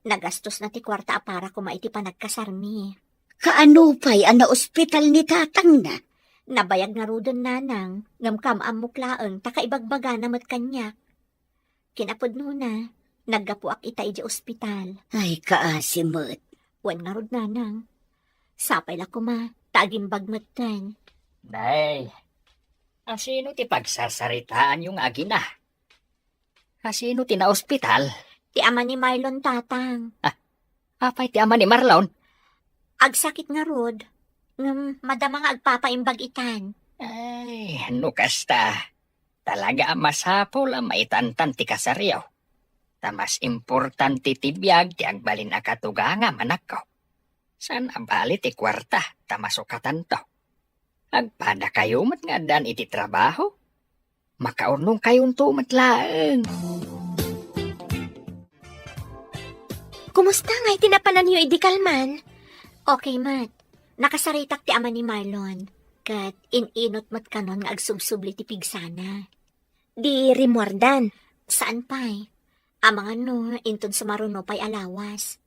Nagastosna ti kuarta a para koma iti panagkasarmi. Kaano pay a naospital ni tatangna? Nabayag ngaruden, nanang, ngem kaam-ammok laeng ta kaibagbagana met kaniak. Kinapudnona, naggapuak ita idiay ospital. Ay, kaasi met. Wen ngarud, nanang. Sapay la koma, ta agimbag metten. Nay, asino ti pagsarsaritaanyo nga agina? Asino ti naospital? Ti ama ni Marlon, tatang. Ah, apay ti ama ni Marlon? Agsakit ngarud, ngem madama nga agpapaimbag itan. Ay, no kasta, talaga a masapul a maitantan ti kasaryo. Ta mas importante ti biag ti agbalin a katugangam, anakko. Saan a bali ti kuarta ta masukatanto. Agpadakayo met nga addan iti trabaho. Makaurnongkayonto met laeng. Kumusta ngay ti napananyo idi kalman? Okay met. Nakasaritak ti ama ni Marlon, ket in-inut met kanon nga agsubsubli ti pigsana. Di rimmuardan? Saan pay. Amangan no inton sumaruno pay a lawas.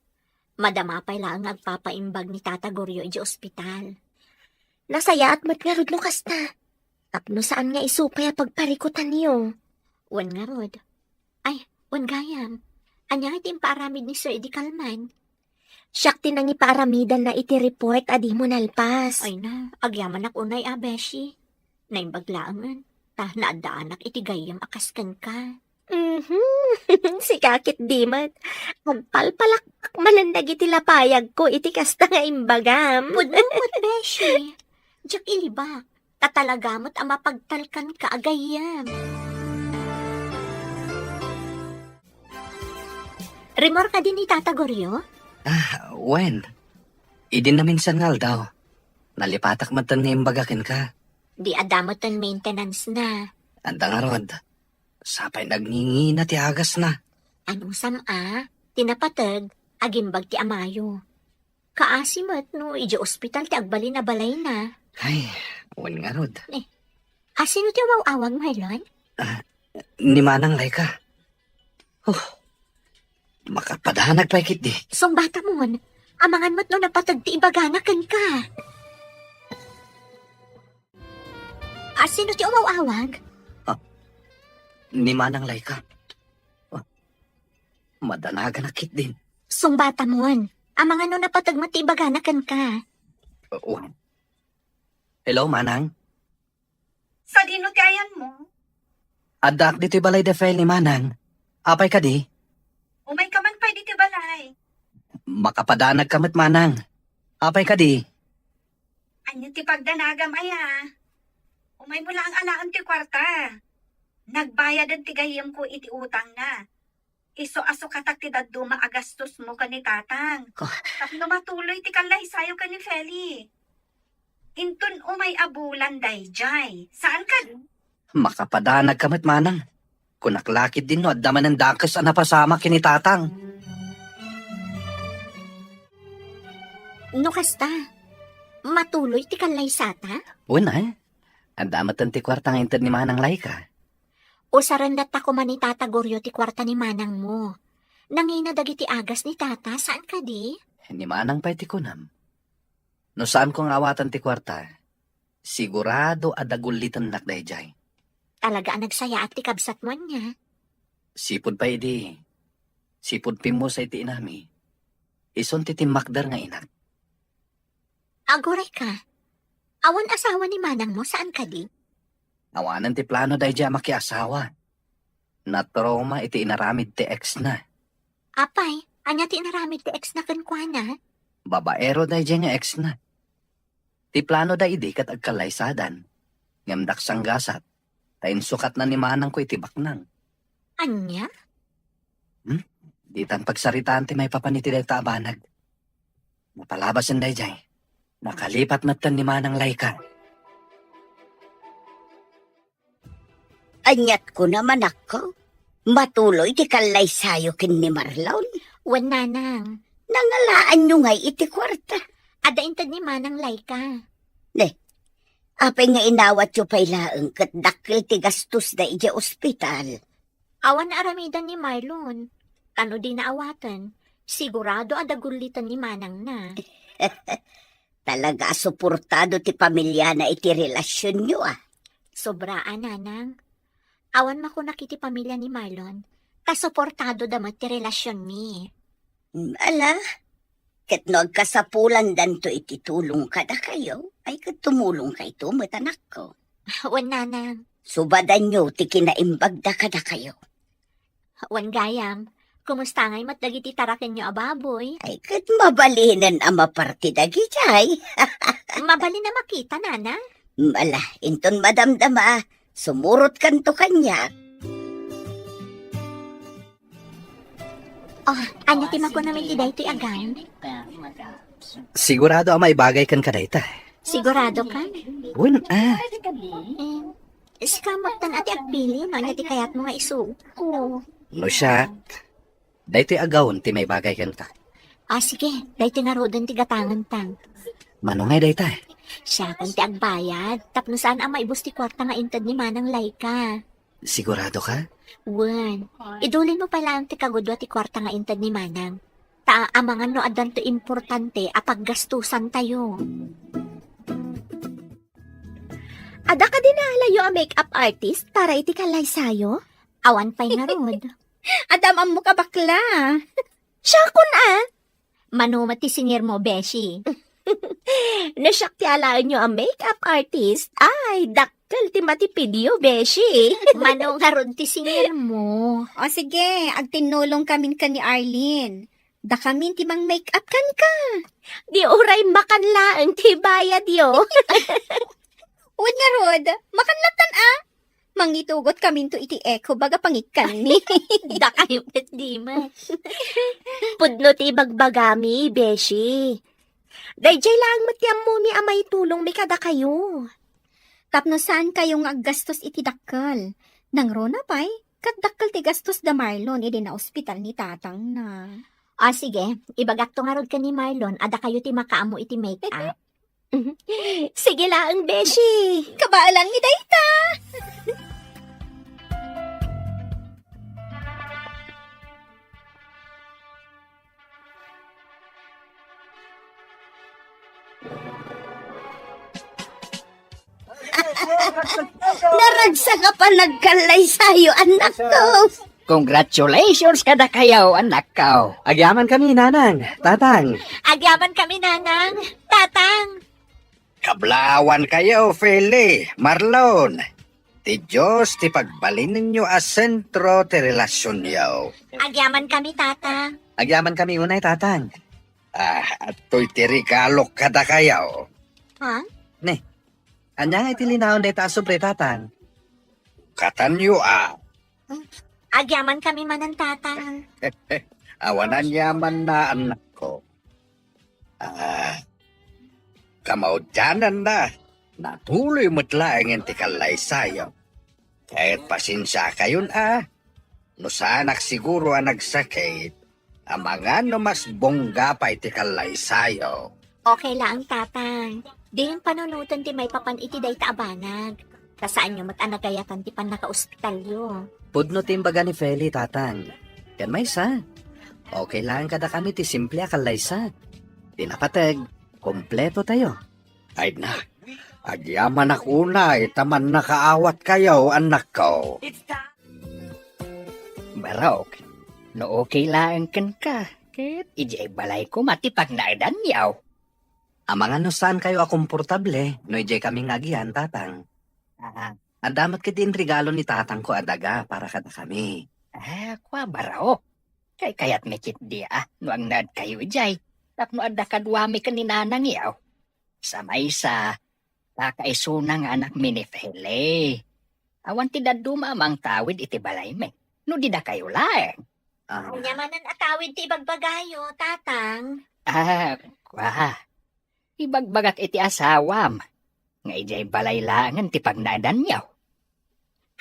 Madama pay laeng nga agpapaimbag ni Tata Goryo idiay ospital. Nasayaat met ngarud no kasta. Tapno saan nga isu pay a pagparikutanyo. Wen ngarud. Ay, wen gayam. Ania nga ti impaaramid ni Sir idi kalman? Siak ti nangipaaramidanna iti report a dimo nalpas. Ay na, agyamanak unay a, beshi. Naimbag laengen, ta naaddaanak iti gayyem a kas kenka. Mhm. Sika ketdi met. Agpalpalakpak manen dagiti lapayagko iti kasta nga imbagam. Pudno met, beshi. Diak ilibak. Ta talaga met a mapagtalkanka a gayyem. Rimmuar kadi ni Tata Goryo? Ah, wen. Idi naminsan nga aldaw, nalipatak metten nga imbaga kenka. Di adda metten maintenance na. Anda ngarud, sapay nagngingina ti agasna. Anusam a, ti napateg, agimbag ti amayo. Kaasi met no idiay ospital ti agbalin a balayna. Ay, wen ngarud. Eh, asino ti awaw-awag, Marlon? Ah, ni Manang Laika. Oh, makapadanag pay ketdi. Sungbatamon, amangan met no napateg ti ibagana kenka. Asino ti umaw-awag? Ah, ni Manang Laika. Ah, madanaganak ketdin. Sungbatamon, amangan no napateg met ti ibagana kenka. Ah, wen. Hello, Manang? Sadino ti ayanmo? Addaak ditoy balay da Feli, Manang. Apay kadi? Umayka man pay ditoy balay. Makapadanagka met, Manang. Apay kadi? Ania ti pagdanagam aya? Umaymo laeng alaen ti kuarta. Nagbayaden ti gayyemko iti utangna. Isu a sukatak ti dadduma a gastosmo ken ni Tatang. Oh. Tapno matuloy ti kallaysayo ken ni Feli. Inton umay a bulan daydiay. Saan kadi? Makapadanagka met, Manang. Kunak la ketdin no adda manen dakes a napasamak ken ni Tatang. No kasta, matuloy ti kallaysata? Wen, eh. Adda metten ti kuarta nga inted ni Manang Laika. Usaren latta koma ni Tata Goryo ti kuarta ni manangmo. Nangina dagiti agas ni Tata, saan kadi? Ni Manang pay ti kunam. No saanko nga awaten ti kuarta, sigurado a dagullitennak daydiay. Talaga a nagsayaat ti kabsatmo ania? Sipud pay idi, sipud pimmusa iti inami, isun ti timmakder nga inak. Agurayka, awan asawa ni manangmo, saan kadi? Awanen ti plano daydiay a makiasawa. Natrauma iti inaramid ti ex-na. Apay, ania ti inaramid ti ex-na kenkuana? Babaero daydiay nga ex-na. Ti plano da idi ket agkallaysadan. Ngem daksanggasat, ta insukatna ni manangko iti baknang. Ania? Hmm? Ditan pagsaritaan ti maipapan iti dayta a banag. Napalabasen daydiay, nakalipat metten ni Manang Laika. Aniat ko naman ako, matuloy ti kallaysayo ken ni Marlon. Wen, Nanang. Nangalaanyo ngay iti kuarta? Adda inted ni Manang Laika. Ne, apay nga inawatyo pay laeng ket dakkel ti gastos da idiay ospital? Awan aramiden ni Marlon. Ta no dina awaten, sigurado a dagulliten ni manangna. Talaga a suportado ti pamiliana iti relasionyo, a. Sobra a, Nanang. Awan makunak iti pamilia ni Marlon, ta suportado da met ti relasionmi. Mm, ala, ket no agkasapulandanto iti tulong kadakayo, ay ket tumulongkayto met, anakko. Wen, Nanang. Subadanyo ti kinaimbagda kadakayo. Wen gayam, kumusta ngay met dagiti tarakenyo a baboy? Ay, ket mabalinen a maparti dagidiay. Mabalin a makita, Nanang. Mm, ala, inton madamdama, sumurotkanto kaniak. Oh, ania ti makunam iti daytoy a gown? Sigurado a maibagay kenka dayta. Sigurado ka? Wen, a. Eh, sika met tan a ti agpili no ania ti kayatmo nga isuotko. No siak, daytoy a gown ti maibagay kenka. Ah, sige, daytoy ngaruden ti gatanganta. Mano ngay dayta? Siakon ti agbayad, tapno saan a maibus ti kuarta nga inted ni Manang Laika. Sigurado ka? Wen, idulin mo pay laeng ti kagudua ti kuarta nga inted ni Manang. Ta amangan no addanto importante a paggastusantayo. Ada kadi naalayo a makeup artist para iti kallaysayo? Awan pay ngarud. Adda am-ammok a bakla. Siakon a? Mano met ti singirmo, beshi? No siak ti alaenyo a makeup artist, ay, dakkel ti matipidyo, beshi. Mano ngarud ti singirmo? O sige, agtinnulongkamin ken ni Arlene. Dakamin ti mang-makeup kenka. Di uray makan laeng ti bayadyo. Wen ngarud, makan lattan a. Mangitugotkaminto iti eco bag a pangikkanmi. Dakayo ket di met. Pudno ti ibagbagami, beshi. Daydiay laeng met ti ammomi a maitulongmi kadakayo. Tapno saankayo nga aggastos iti dakkel. Nangruna pay, ket dakkel ti gastos da Marlon idi naospital ni tatangna. Ah, sige. Ibagakto ngarud ken ni Marlon a dakayo ti makaammo iti make-up. Sige laeng, beshi. Kabaelanmi dayta. Naragsak a panagkallaysayo, annakko. Congratulations kadakayo, annakko. Agyamankami, nanang, tatang. Agyamankami, nanang, tatang. Kablawankayo, Feli, Marlon. Ti Dios ti pagbalinenyo a sentro ti relasionyo. Agyamankami, tatang. Agyamankami unay, tatang. Ah, adtoy ti regalok kadakayo. Ha? Ne, ania nga iti linaon dayta a sobre, tatang? Katanyo a. Agyamankami manen, tatang. Awan aniamanna, annakko. Ah, kamaudiananna, natuloy met laengen ti kallaysayo. Ket pasensiakayon a, no saanak siguro a nagsakit, amangan no mas bongga pay ti kallaysayo. Okay laeng, tatang. Diyon panunoten ti maipapan iti dayta a banag. Ta saanyo met a nagayatan ti pannakaospitalyo. Pudno ti imbaga ni Feli, tatang. Ken maysa, okay laeng kadakami ti simple a kallaysa. Ti napateg, kompletotayo. Ay na, agyamanak unay ta mannakaawatkayo, annakko. Barok, no okay laeng kenka, ket idiay balay koma ti pagnaedanyo. Amangan no saankayo a komportable no idiay kami nga agian, tatang. Ah, adda met ketdi inregalo ni tatangko a daga para kadakami. Ah, kua, barok. Kaykayatmi ketdi a no agnaedkayo idiay tapno adda kaduami ken ni nanangyo. Sa maysa, ta kaisuna nga anakmi ni Feli. Awan ti dadduma a mangtawid iti balaymi no di dakayo laeng. Ah. Ania manen a tawid ti ibagbagayo, tatang? Ah, kua. Ibagbagak iti asawam nga idiay balay laengen ti pagnaedanyo.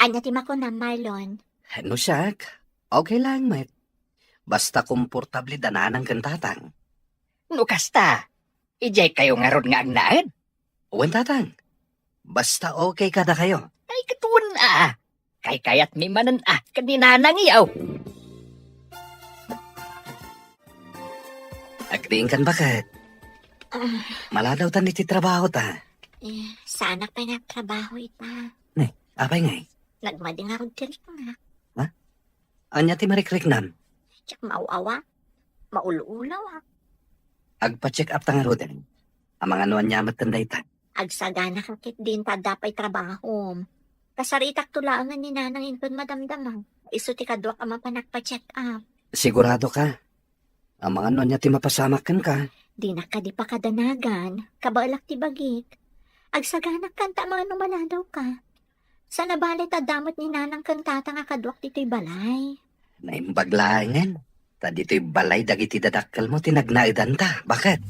Ania ti makunam, Marlon? No siak, okay laeng met. Basta komportable da nanang ken tatang. No kasta, idiay kayo ngarud nga agnaed? Wen, tatang. Basta okay kadakayo. Ay, ket wen a. Kaykayatmi manen a ken ni nanangyo. Agriingkan, baket? Ah. Maladawtan iti trabahota. Eh, saanak pay nga agtrabaho ita. Ne, apay ngay? Nagmadi ngarud ti riknak. Ha? Ania ti marikriknam? Check, maaw-awa. Maul-ulaw, ah. Agpa-check up ta ngaruden. Amangan no ania met ken dayta. Agsagana ka ketdin ta adda pay trabahom. Kasaritakto laengen ni nanang inton madamdama. Isu ti kaduak a mapan agpa-check up. Sigurado ka? Amangan no ania ti mapasamak kenka. Dinak kadi pakadanagan, kabaelak ti bagik. Agsaganak kanta amangan no maladaw ka. Saan a bale ta adda met ni nanang ken tatang a kaduak ditoy balay. Naimbag laengen, ta ditoy balay dagiti dadakkelmo ti nagnaedanta. Baket?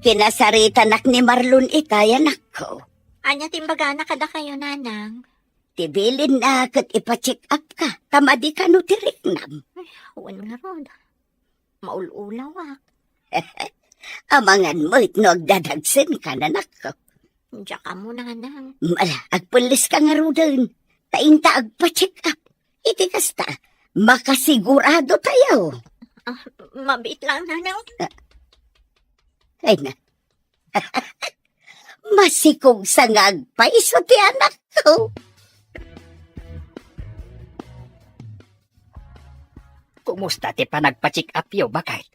Kinasaritanak ni Marlon itay, anakko. Ania ti imbagana kadakayo, nanang? Ti bilinna ket ipa-check up ka, ta madi kano ti riknam. Ay, wen ngarud. Maul-ulawak. Amangan met no agdadagsen ka, anakko. Diak ammo, nanang. Ala, agpelles ka ngaruden. Ta inta agpa-check up. Iti kasta, makasigurado tayo. Ah, mabiit lang, nanang. Ay na. Masikog sa nga agpayso ti anakko. Kumusta ti panagpa-check up yo, baket?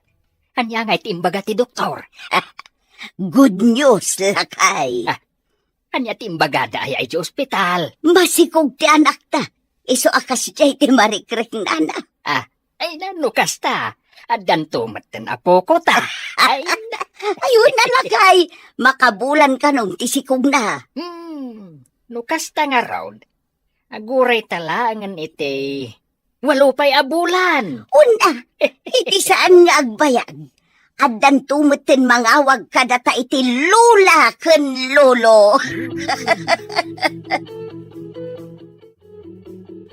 Ania ngay ti imbaga ti doktor? Good news, lakay. Ah, ania ti imbagada aya iti ospital? Masikog ti anakta. Isu a kasdiay ti marikriknana. Ah, ay, na, no kasta, addanto metten apoko ta. Ay, na. Ayun na, lakay. Makabulan kanon ti sikogna. Hmm, no kasta ngarud, aguray ta laengen iti walo pay a bulan. Una, iti saan nga agbayag, addanto metten mangawag kadata iti lola ken lolo.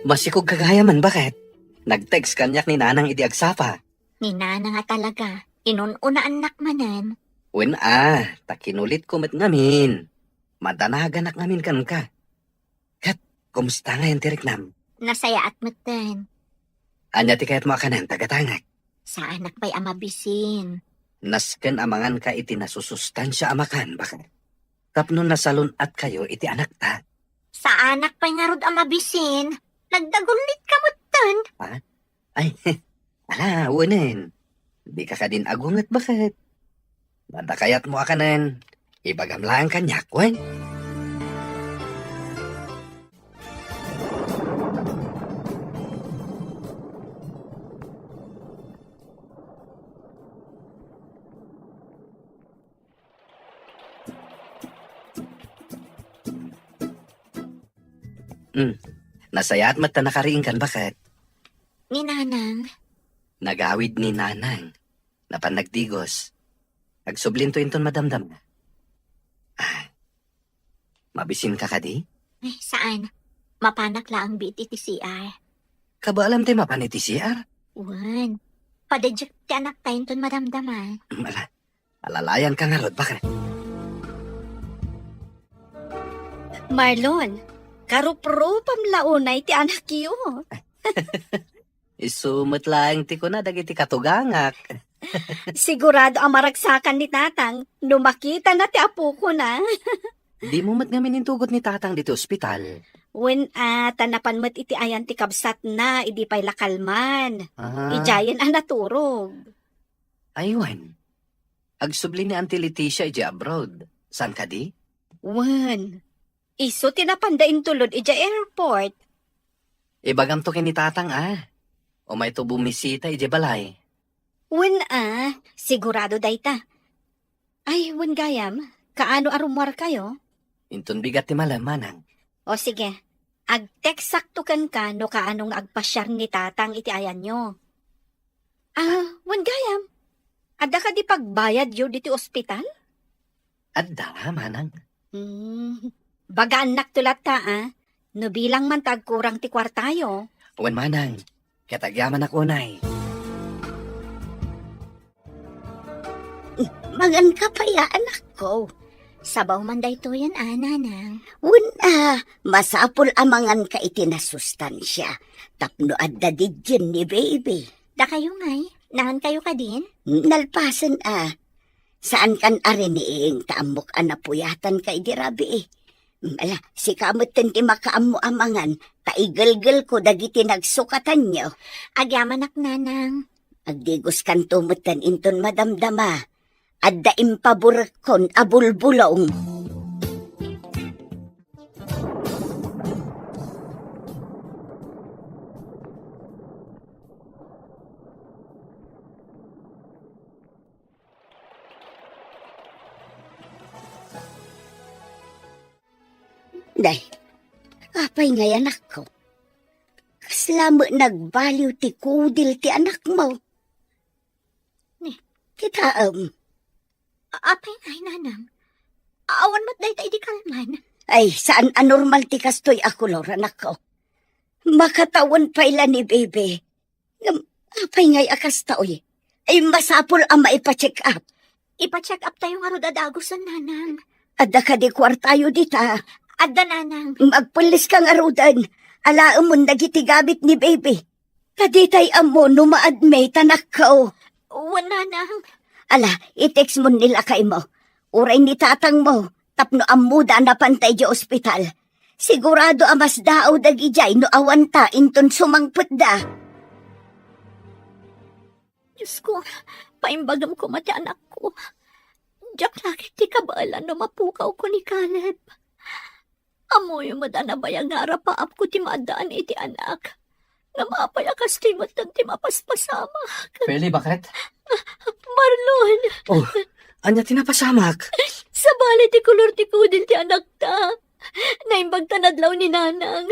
Masikog ka gayamen, baket? Nag-text kaniak ni Nanang idi agsapa. Ni Nanang a talaga, inun-unaannak manen. Wen a, ta kinulitko met ngamin. Madanaganak ngamin kenka. Ket, kumusta ngayen ti riknam? Nasayaat metten. Ania ti kayatmo a kanen, tagatangek? Saanak pay a mabisin. Nasken a manganka iti nasusustansia a makan, baket. Tapno nasalun-atkayo iti anakta. Saanak pay ngarud a mabisin. Nagdagullitka metten. Ha? Ay, ala, wenen. Dika kadin agunget, baket? Adda kayatmo a kanen, ibagam laeng kaniak, wen? Hmm. Nasayaat met ta nakariingkan, baket? Ni Nanang. Nagawid ni Nanang. Napan nagdigos. Agsublinto inton madamdama. Ah. Mabisinka kadi? Ay, saan? Mapanak laeng biit iti C R. Kabaalam ti mapan iti C R? Wen. Padiay ti anakta inton madamdama. Mm, ala. Alalayanka ngarud, baket? Marlon, karuprupam la unay ti anakyo. Isu met laeng ti kuna dagiti katugangak. Sigurado a maragsakan ni Tatang no makitana ti apokona. Dimo met ngamin intugot ni Tatang ditoy ospital? Wen a, ta napan met iti ayan ti kabsatna idi pay la kalman. Ah. Idiayen a naturog. Ay, wen. Agsubli ni Auntie Leticia idiay abroad. Saan kadi? Wen. Isu ti napanda intulod idiay airport. Ibagamto ken ni Tatang a umayto bumisita idiay balay. Wen a, sigurado dayta. Ay, wen gayam, kaano a rummuarkayo? Inton bigat ti malem, manang. O sige, agteksakto kenka no kaano nga agpasiar ni Tatang iti ayanyo. Ah, wen gayam, adda kadi pagbayadyo ditoy ospital? Adda, manang. Hmm, bagaannakto latta, a. No bilang man ta agkurang ti kuartayo. Wen, manang, ket agyamanak unay. Manganka pay a, anakko. Sabaw man daytoyen a, nanang. Wen a, masapul a manganka iti nasustansia tapno adda didien ni baby. Dakayo ngay, nangankayo kadin? Nalpasen a. Saankan a rining ta ammok a napuyatanka idi rabii. Ala, sika metten ti makaammo a mangan, ta igelgelko dagiti nagsukatanyo. Agyamanak, nanang. Agdigoskanto metten inton madamdama. Adda impaburekkon a bulbulong. Day, apay ngay, anakko? Kasla met nagbaliw ti kudil ti anakmo. Ni? Kitaem. A-, apay ngay, nanang? Awan met dayta idi kalman. Ay, saan a normal ti kastoy a kolor, anakko. Makatawen pay la ni Bebe. Ngem, apay ngay a kastoy? Ay, masapul a maipa-check up. Ipa-check up tayo ngarud a dagusen, Nanang. Adda kadi kuartayo dita? Adda, Nanang. Agpelleska ngaruden. Alaemon dagiti gamit ni Bebe. Ta ditay ammo no maadmit, anakko. Wen, Nanang. Ala, i-text mo ni lakaymo. Uray ni tatangmo, tapno ammoda a napanta idiay ospital. Sigurado a masdaaw dagidiay no awanta inton sumangpetda. Diosko, paimbagam koma ti anakko. Diak la ketdi kabaelan no mapukawko ni Caleb. Ammoyo met a nabayag nga arapaapko ti maaddaan iti anak. Ngem apay a kastoy metten ti mapaspasamak? Feli, bakit? Marlon! Oh, ania ti napasamak? Sabali ti kolor ti kudil ti anakta. Naimbag ta nadlaw ni Nanang.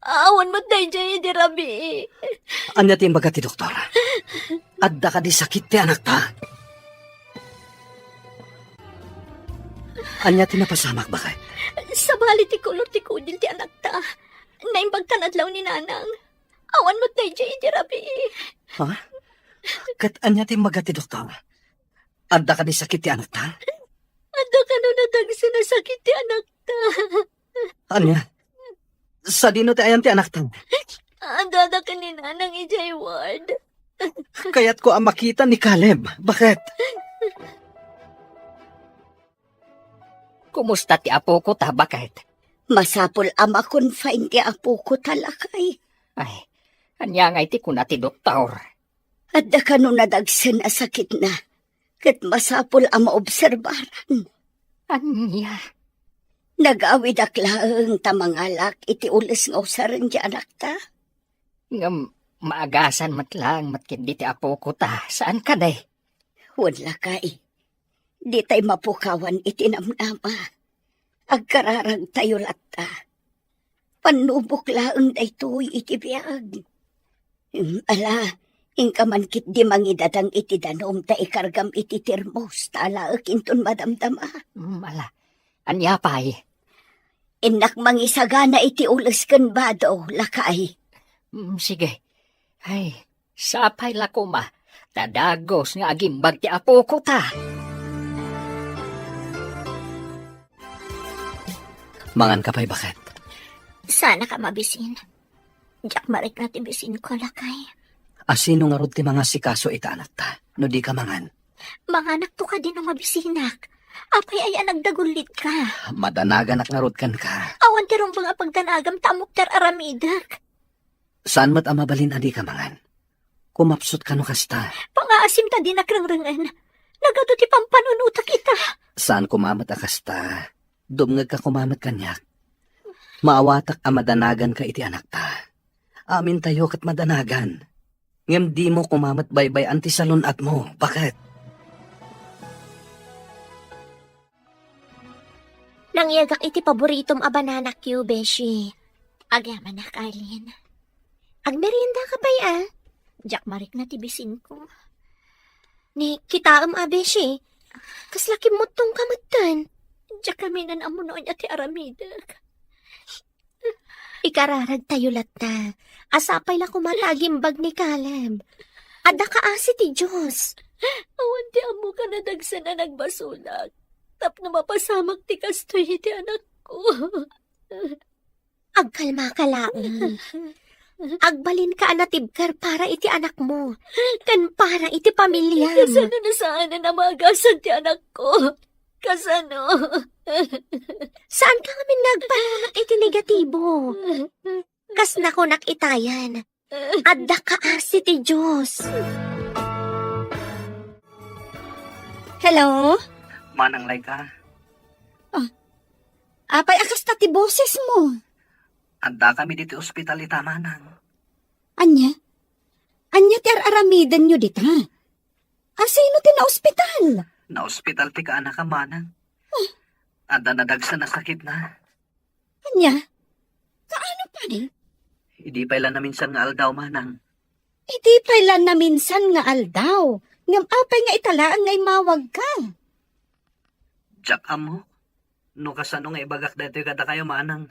Awan met daydiay idi rabii. Ania ti imbaga ti doktor? Adda kadi sakit ti anakta? Ania ti napasamak, baket? Sabali ti kolor ti kudil ti anakta. Naimbag ta nadlaw ni Nanang. Awan met daydiay idi rabii. Ha? Ket ania ti imbaga ti doktor? Adda kadi sakit ti anakta? Adda kano nadagsen a sakit ti anakta. Ania? Sadino ti ayan ti anakta? Addada ken ni Nanang idiay ward. Kayatko a makita ni Caleb. Baket? Kumusta ti apoko ta, baket? Masapul a ma-confine ti apoko ta, lakay. Ay, ania ngay ti kuna ti doktor? Adda kano nadagsen a sakitna, ket masapul a maobserbaran. Ania? Nagawidak laeng ta mangalak iti ules nga usaren ti anakta. Ngem maagasan met laeng met ketdi ti apoko ta, saan kadi? Wen, lakay. Ditay mapukawan iti namnama. Agkararagtayo latta. Pannubok laeng daytoy iti biag. Mm, ala, inka man ketdi mangidadang iti danum ta ikargam iti termos ta alaek inton madamdama. Mm, ala, ania pay? Innak mangisagana iti ules ken bado, lakay. Mm, sige. Ay, sapay la koma, ta dagus nga agimbag ti apoko ta. Mangan ka pay, baket? Saanka a mabisin. Diak marikna ti bisinko, lakay. A sino ngarud ti mangasikaso iti anakta, no di ka mangan? Manganakto kadi no mabisinak. Apay aya a nagdagullitka? Madanaganak ngarud kenka. Awan ti rumbeng a pagdanagam ta ammok ti ar-aramidek. Saan met a mabalin a di ka mangan? Kumapsut kano kasta. Pangaasim ta dinak rengrengen. Nagadu ti pampanunotak ita. Saan koma met a kasta. Dumngegka koma met kaniak. Maawatak a madanaganka iti anakta. Amintayo ket madanagan. Ngem dimo koma met baybay-an ti salun-atmo. Baket? Nangyegak iti paboritom a banana cue, beshi. Agyamanak, Arlene. Agmeriendaka pay, a? Diak marikna ti bisinko. Ni, kitaem a, beshi. Kasla kimmuttongka metten. Diak kami nan ammo no ania ti aramidek. Ikararagtayo latta. A sapay la koma ta agimbag ni Caleb. Adda kaasi ti Dios. Awan ti ammoka nadagsen a nagbasolak. Tapno mapasamak ti kastoy iti anakko. Agkalmaka laeng. Agbalinka a natibker para iti anakmo, ken para iti pamiliam. Kasano no saanen a maagasan ti anakko? Kasano? Saanka ngamin nga agpanunot iti negatibo. Kas nakunak itayan, adda kaasi ti Dios. Hello? Manang Laika. Ah, apay a kasta ti bosesmo? Addakami ditoy ospital ita, manang. Ania? Ania ti ar-aramidenyo dita? A sino ti naospital? Naospital ti kaanakam, manang. Ah. Adda nadagsen a sakitna. Ania? Kaano pay? Idi pay la naminsan nga aldaw, manang. Idi pay la naminsan nga aldaw? Ngem apay nga ita laeng nga immawagka? Diak ammo. No kasano nga ibagak daytoy kadakayo, manang.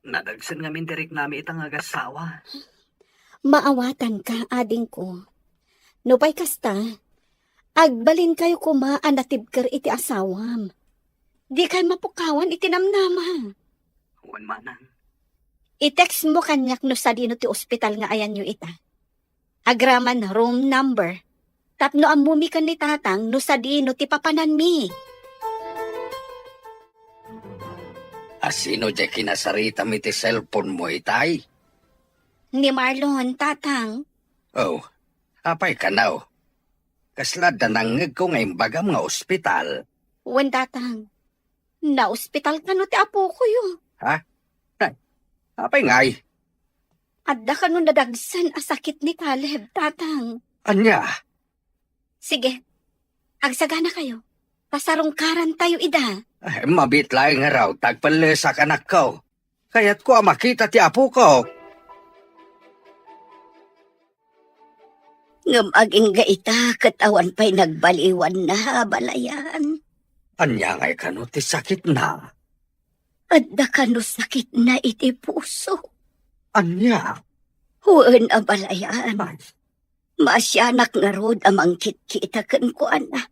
Nadagsen ngamin ti riknami ita nga agassawa. Maawatanka, adingko. Nupay kasta, agbalinkayo koma a natibker iti asawam. Dikay mapukawan iti namnama. Wen, manang. I-textmo kaniak no sadino ti ospital nga ayanyo ita. Agraman room number. Tapno ammomi ken ni Tatang no sadino ti papananmi. A sino diay kinasaritam iti cellphone mo itay? Ni Marlon, Tatang. Oh, apay kano? Kasla adda nangngegko nga imbagam nga ospital. Wen, Tatang. Naospital kano ti apokoyo. Ha? Nay, apay ngay? Adda kano nadagsen a sakit ni Caleb, Tatang. Ania? Sige, agsaganakayo. Pasarungkarantayo ida. Ay, mabiit laeng ngarud ta agpellesak, anakko. Kayatko a makita ti apoko. Ngem agingga ita ket awan pay nagbaliwanna, abalayan. Ania ngay kano ti sakitna? Adda kano sakitna iti puso. Ania? Wen, abalayan. Ay. Maasianak ngarud a mangkitkita kenkuana.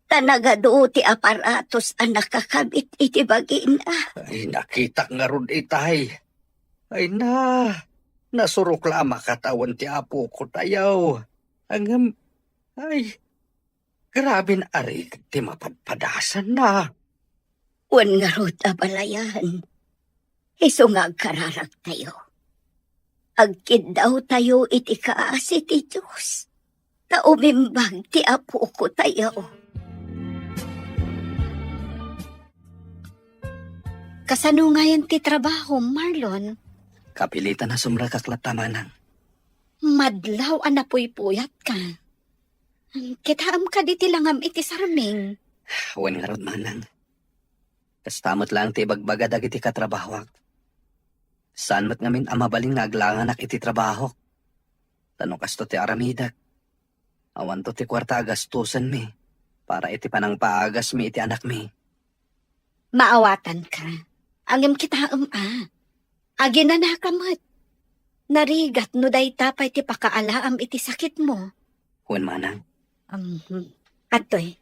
Ta nagadu ti aparatos a nakakabit iti bagina. Ay, nakitak ngarud itay. Ay na, nasurok la a makatawen ti apokotayo. Ngem, ay, graben a rigat ti mapadpadasanna. Wen ngarud, abalayan. Isu nga agkararagtayo. Agkiddawtayo iti kaasi ti Dios, ta umimbag ti apokotayo. Kasano ngayen ti trabahom, Marlon? Kapilitan a sumrekak latta, manang. Madlaw a napuypuyatka. Kitaem kadi ti langam iti sarming? Wen ngarud, manang. Kasta met laeng ti ibagbaga dagiti katrabahoak. Saan met ngamin a mabalin nga aglanganak iti trabahok. Ta no kasto ti aramidek, awanto ti kuarta a gastusenmi para iti panangpaagasmi iti anakmi. Maawatanka. Ngem kitaem a, aginanaka met. Narigat no dayta pay ti pakaalaam iti sakitmo. Wen, manang. Mhm. Adtoy,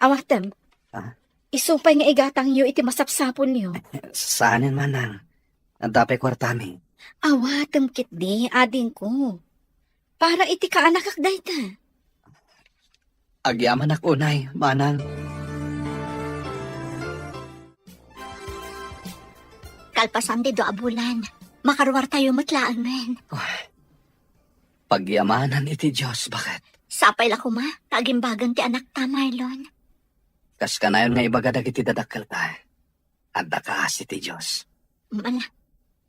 awatem. Ah? Isu pay nga igatangyo iti masapsaponyo. Saanen, manang. Adda pay kuartami. Awatem ketdi, adingko. Para iti kaanakak dayta. Agyamanak unay, manang. Kalpasan ti dua a bulan, makaruartayo met laengen. Pagyamanan iti Dios, baket. Sapay la koma ta agimbagan ti anakta, Marlon. Kas kanayon nga ibaga dagiti dadakkelta, adda kaasi ti Dios. Ala,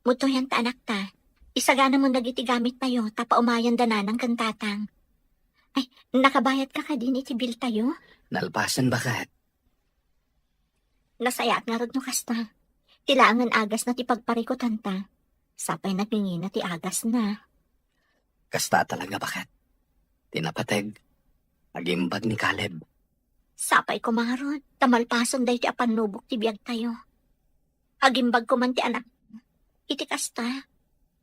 mutuyan ta anakta. Isaganamon dagiti gamittayo ta paumayan da nanang ken tatang. Ay, nakabayadka kadin iti biltayo? Nalpasen, baket. Nasayaat ngarud no kasta. Ti laengen agasna ti pagparikutanta. Sapay nagingina ti agasna. Kasta talaga, baket. Ti napateg, agimbag ni Caleb. Sapay koma ngarud, ta malpasen daytoy a pannubok ti biagtayo. Agimbag koman ti anak. Iti kasta,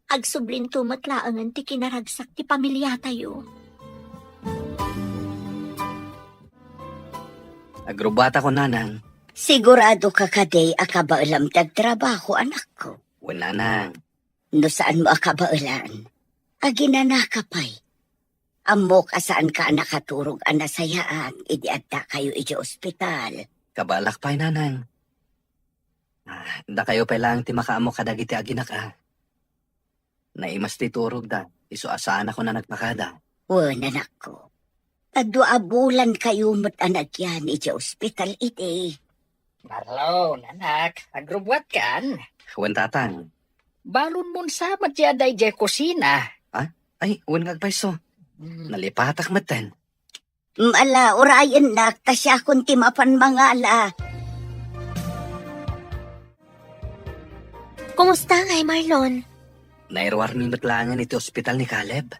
agsublinto met laengen ti kinaragsak ti pamiliatayo. Agrubbuatakon, nanang. Siguradoka kadi a kabaelam ti agtrabaho, anakko? Wen, nanang. No saanmo a kabaelan, aginanaka pay. Ammok a saanka a nakaturog a nasayaat idi addakayo idiay ospital. Kabaelak pay, nanang. Ah, dakayo pay laeng ti makaammo kadagiti aginak a. Naimas ti turogda, isu a saanakon a nagpakada. Wen, anakko. Ta dua a bulankayo met a nagyan idiay ospital idi. Marlon, anak, agrubbuatkan? Wen, tatang. Balonmon sa met ti adda idiay kusina. Ha? Ay, wen nga agpayso. Hmm. Nalipatak metten. Ala, urayennak, ta siakon ti mapan mangala. Kumusta ngay, Marlon? Nairuarmi met laengen iti ospital ni Caleb.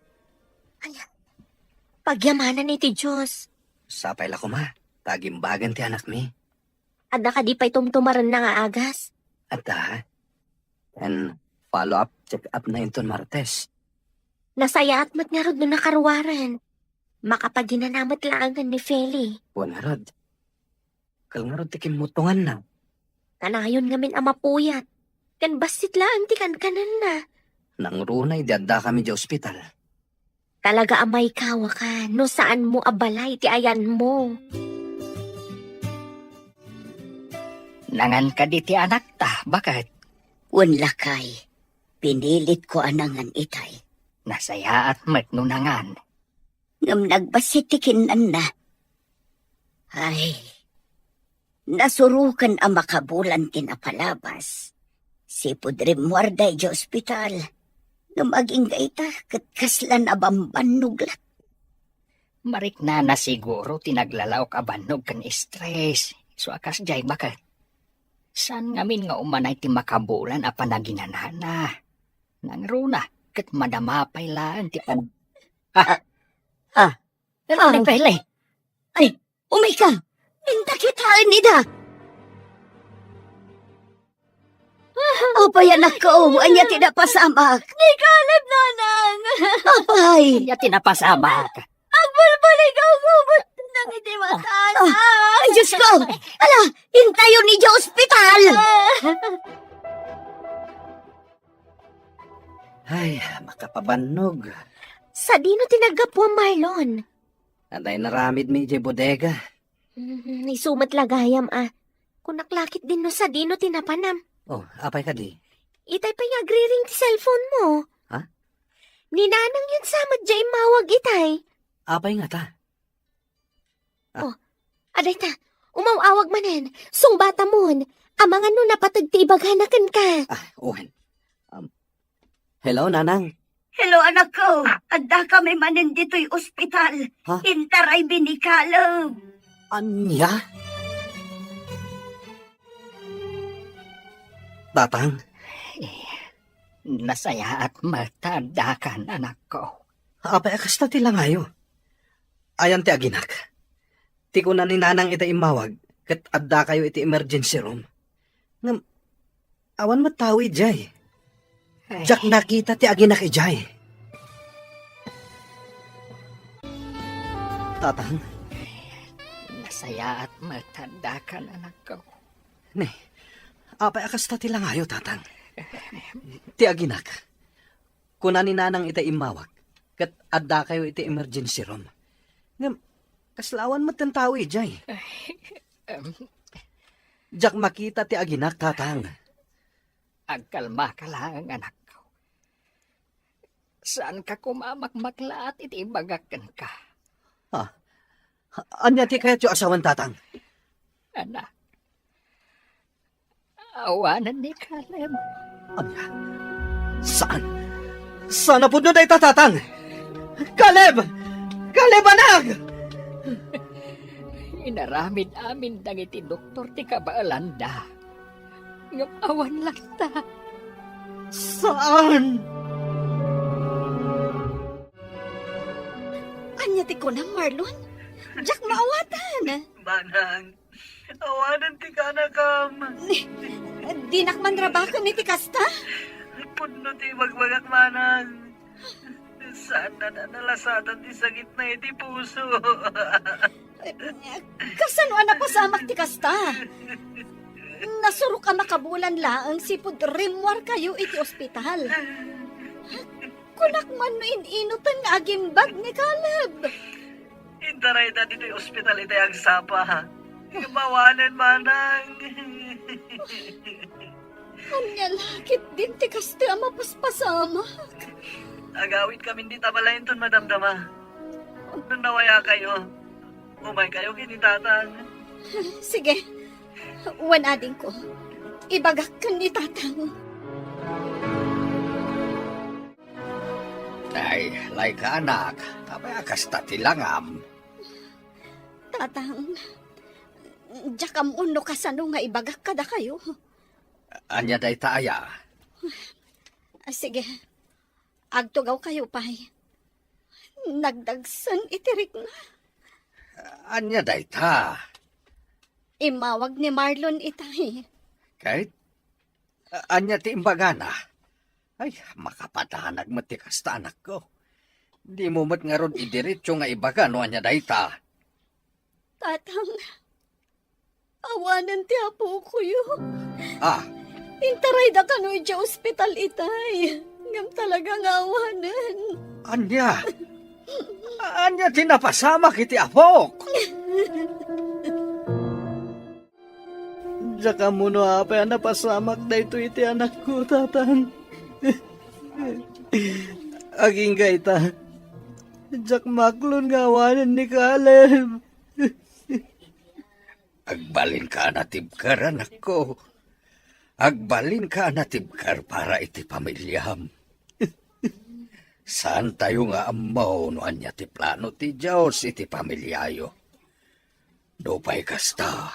Ay, pagyamanan iti Dios. Sapay la koma, ta agimbagan ti anakmi. Adda kadi pay tumtumarenna nga agas? Adda. Ken follow-up check-up na inton Martes. Nasayaat met ngarud no nakaruaren. Makapaginana met laengen ni Feli. Wen ngarud. Kal ngarud ti kimmutunganna. Kanayon ngamin a mapuyat. Ken bassit laeng ti kankanenna. Nangruna idi addakami idiay ospital. Talaga a maikawaka no saanmo a balay ti ayanmo. Nangan kadi ti anakta, baket? Wen, lakay. Pinilitko a nangan itay. Nasayaat met no nangan. Ngem nagbassit ti kinnanna. Ay, nasuroken a makabulan ti napalabas. Sipud rimmuarda idiay ospital. Ngem agingga ita ket kasla nabambannog latta. Mariknana siguro ti naglalaok a bannog ken stress. Isu a kasdiay, baket? Saan ngamin nga umanay ti makabulan a panaginanana? Nangruna ket madama pay laeng ti pan-, ah, ah, ah, ni Pele. Ay, umayka. Inta kitaen ida. Apay, anakko, ania ti napasamak? Ni Caleb, nanang! Apay! Ania ti napasamak? Agbalbaligaw ko, ba't nang iti mata, ah, ay, Diyos ko! Ala, intayon idiay ospital! Ah. Ay, makapabannog. Sadino ti naggapuam, Marlon? Adda inaramidmi idiay bodega. Mm, isu met la gayam a. Kunak la ketdin no sadino ti napanam. Oh, apay kadi? Itay pay nga agriring ti cellphone mo. Ha? Ni nanang yun sa met diay immawag itay. Apay ngata? Ah. Oh, adayta, umaw-awag manen. Sungbatamon. Amangan no napateg ti ibagana kenka. Ah, wen. Um, hello, Nanang. Hello, anakko. Addakami manen ditoy ospital. Ha? Intaraymi ni Caleb. Ania? Tatang? Eh, nasayaat met ta addakan, anakko. Apay a kasta ti langayo? Ayan ti aginak. Ti kuna ni Nanang ita immawag, ket addakayo iti emergency room. Ngem, awan met tao idiay. Ay. Diak nakita ti aginak idiay. Tatang? Nasayaat met ta addakan, anakko. Ne, apay a kasta ti langayo, Tatang? Ti aginak. Kuna ni Nanang ita immawag, ket addakayo iti emergency room. Ngem, kasla awan met ti tao idiay. Em. Diak makita ti aginak, Tatang. Agkalmaka laeng, anakko. Saanka koma a makmaklaat iti ibagak kenka. Ha? Ania ti kayatyo a sawen, Tatang? Anak, awanen ni Caleb. Ania? Saan? Saan a pudno dayta, Tatang? Caleb! Caleb, anak! Inaramid amin dagiti doktor ti kabaelanda. Ngem awan latta. Saan? Ania ti kunam, Marlon? Diak maawatan. Manang, awanen ti kanakam. Ni, dinak man rabaken iti kasta? Pudno ti ibagbagak, Manang. Saanna a nalasatan ti sakitna iti puso. Kasano a napasamak ti kasta? Nasurok a makabulan laeng sipud rimmuarkayo iti ospital. Kunak man no in-inutan nga agimbag ni Caleb. Intarayda ditoy ospital itay agsapa. Ngem awanen, Manang. Ania la ketdin ti kasta a mapaspasamak? Agawidkamin dita balay inton madamdama. No nawayakayo, umaykayo ken ni Tatang. Sige. Wen, adingko. Ibagak ken ni Tatang. Ay, layka, anak. Apay a kasta ti langam? Tatang, diak ammo no kasano nga ibagak kadakayo. Ania dayta aya? Ah, sige. Agtugawkayo pay. Nagdagsen iti rikna. Ania dayta? Immawag ni Marlon itay. Kate? A-, ania ti imbagana? Ay, makapadanag met ti kasta, anakko. Dimo met ngarud idiretso nga ibaga no ania dayta. Tatang, awanen ti apokoyo. Ah. Intarayda kano idiay ospital itay. Ngem talaga nga awanen. Ania? Ania ti napasamak iti apok? Diak ammo no apay a napasamak daytoy iti anakko, Tatang. Agingga ita, diak maklon nga awanen ni Caleb. Agbalinka a natibker, anakko. Agbalinka a natibker para iti pamiliam. Saantayo nga ammo no ania ti plano ti Dios iti pamiliayo. Nupay kasta,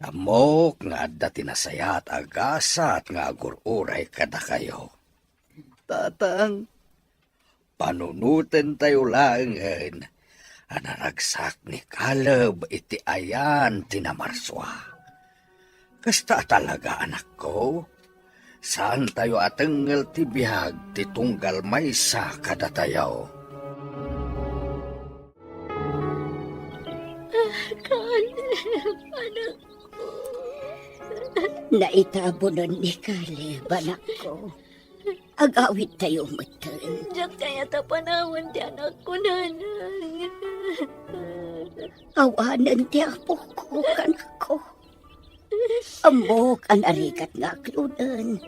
ammok nga adda ti nasayaat a gasat nga agur-uray kadakayo. Tatang, panunotentayo laengen a naragsak ni Caleb iti ayan ti namarsua. Kasta a talaga, anakko, saantayo a tengngel ti biag ti tunggal maysa kadatayo. Caleb, anakko. Naitabunen ni Caleb, anakko. Agawidtayo metten. Diak kayat a panawen ti anakko, Nanang. Awanen ti apok, anakko. Ammok a narigat nga aklonen.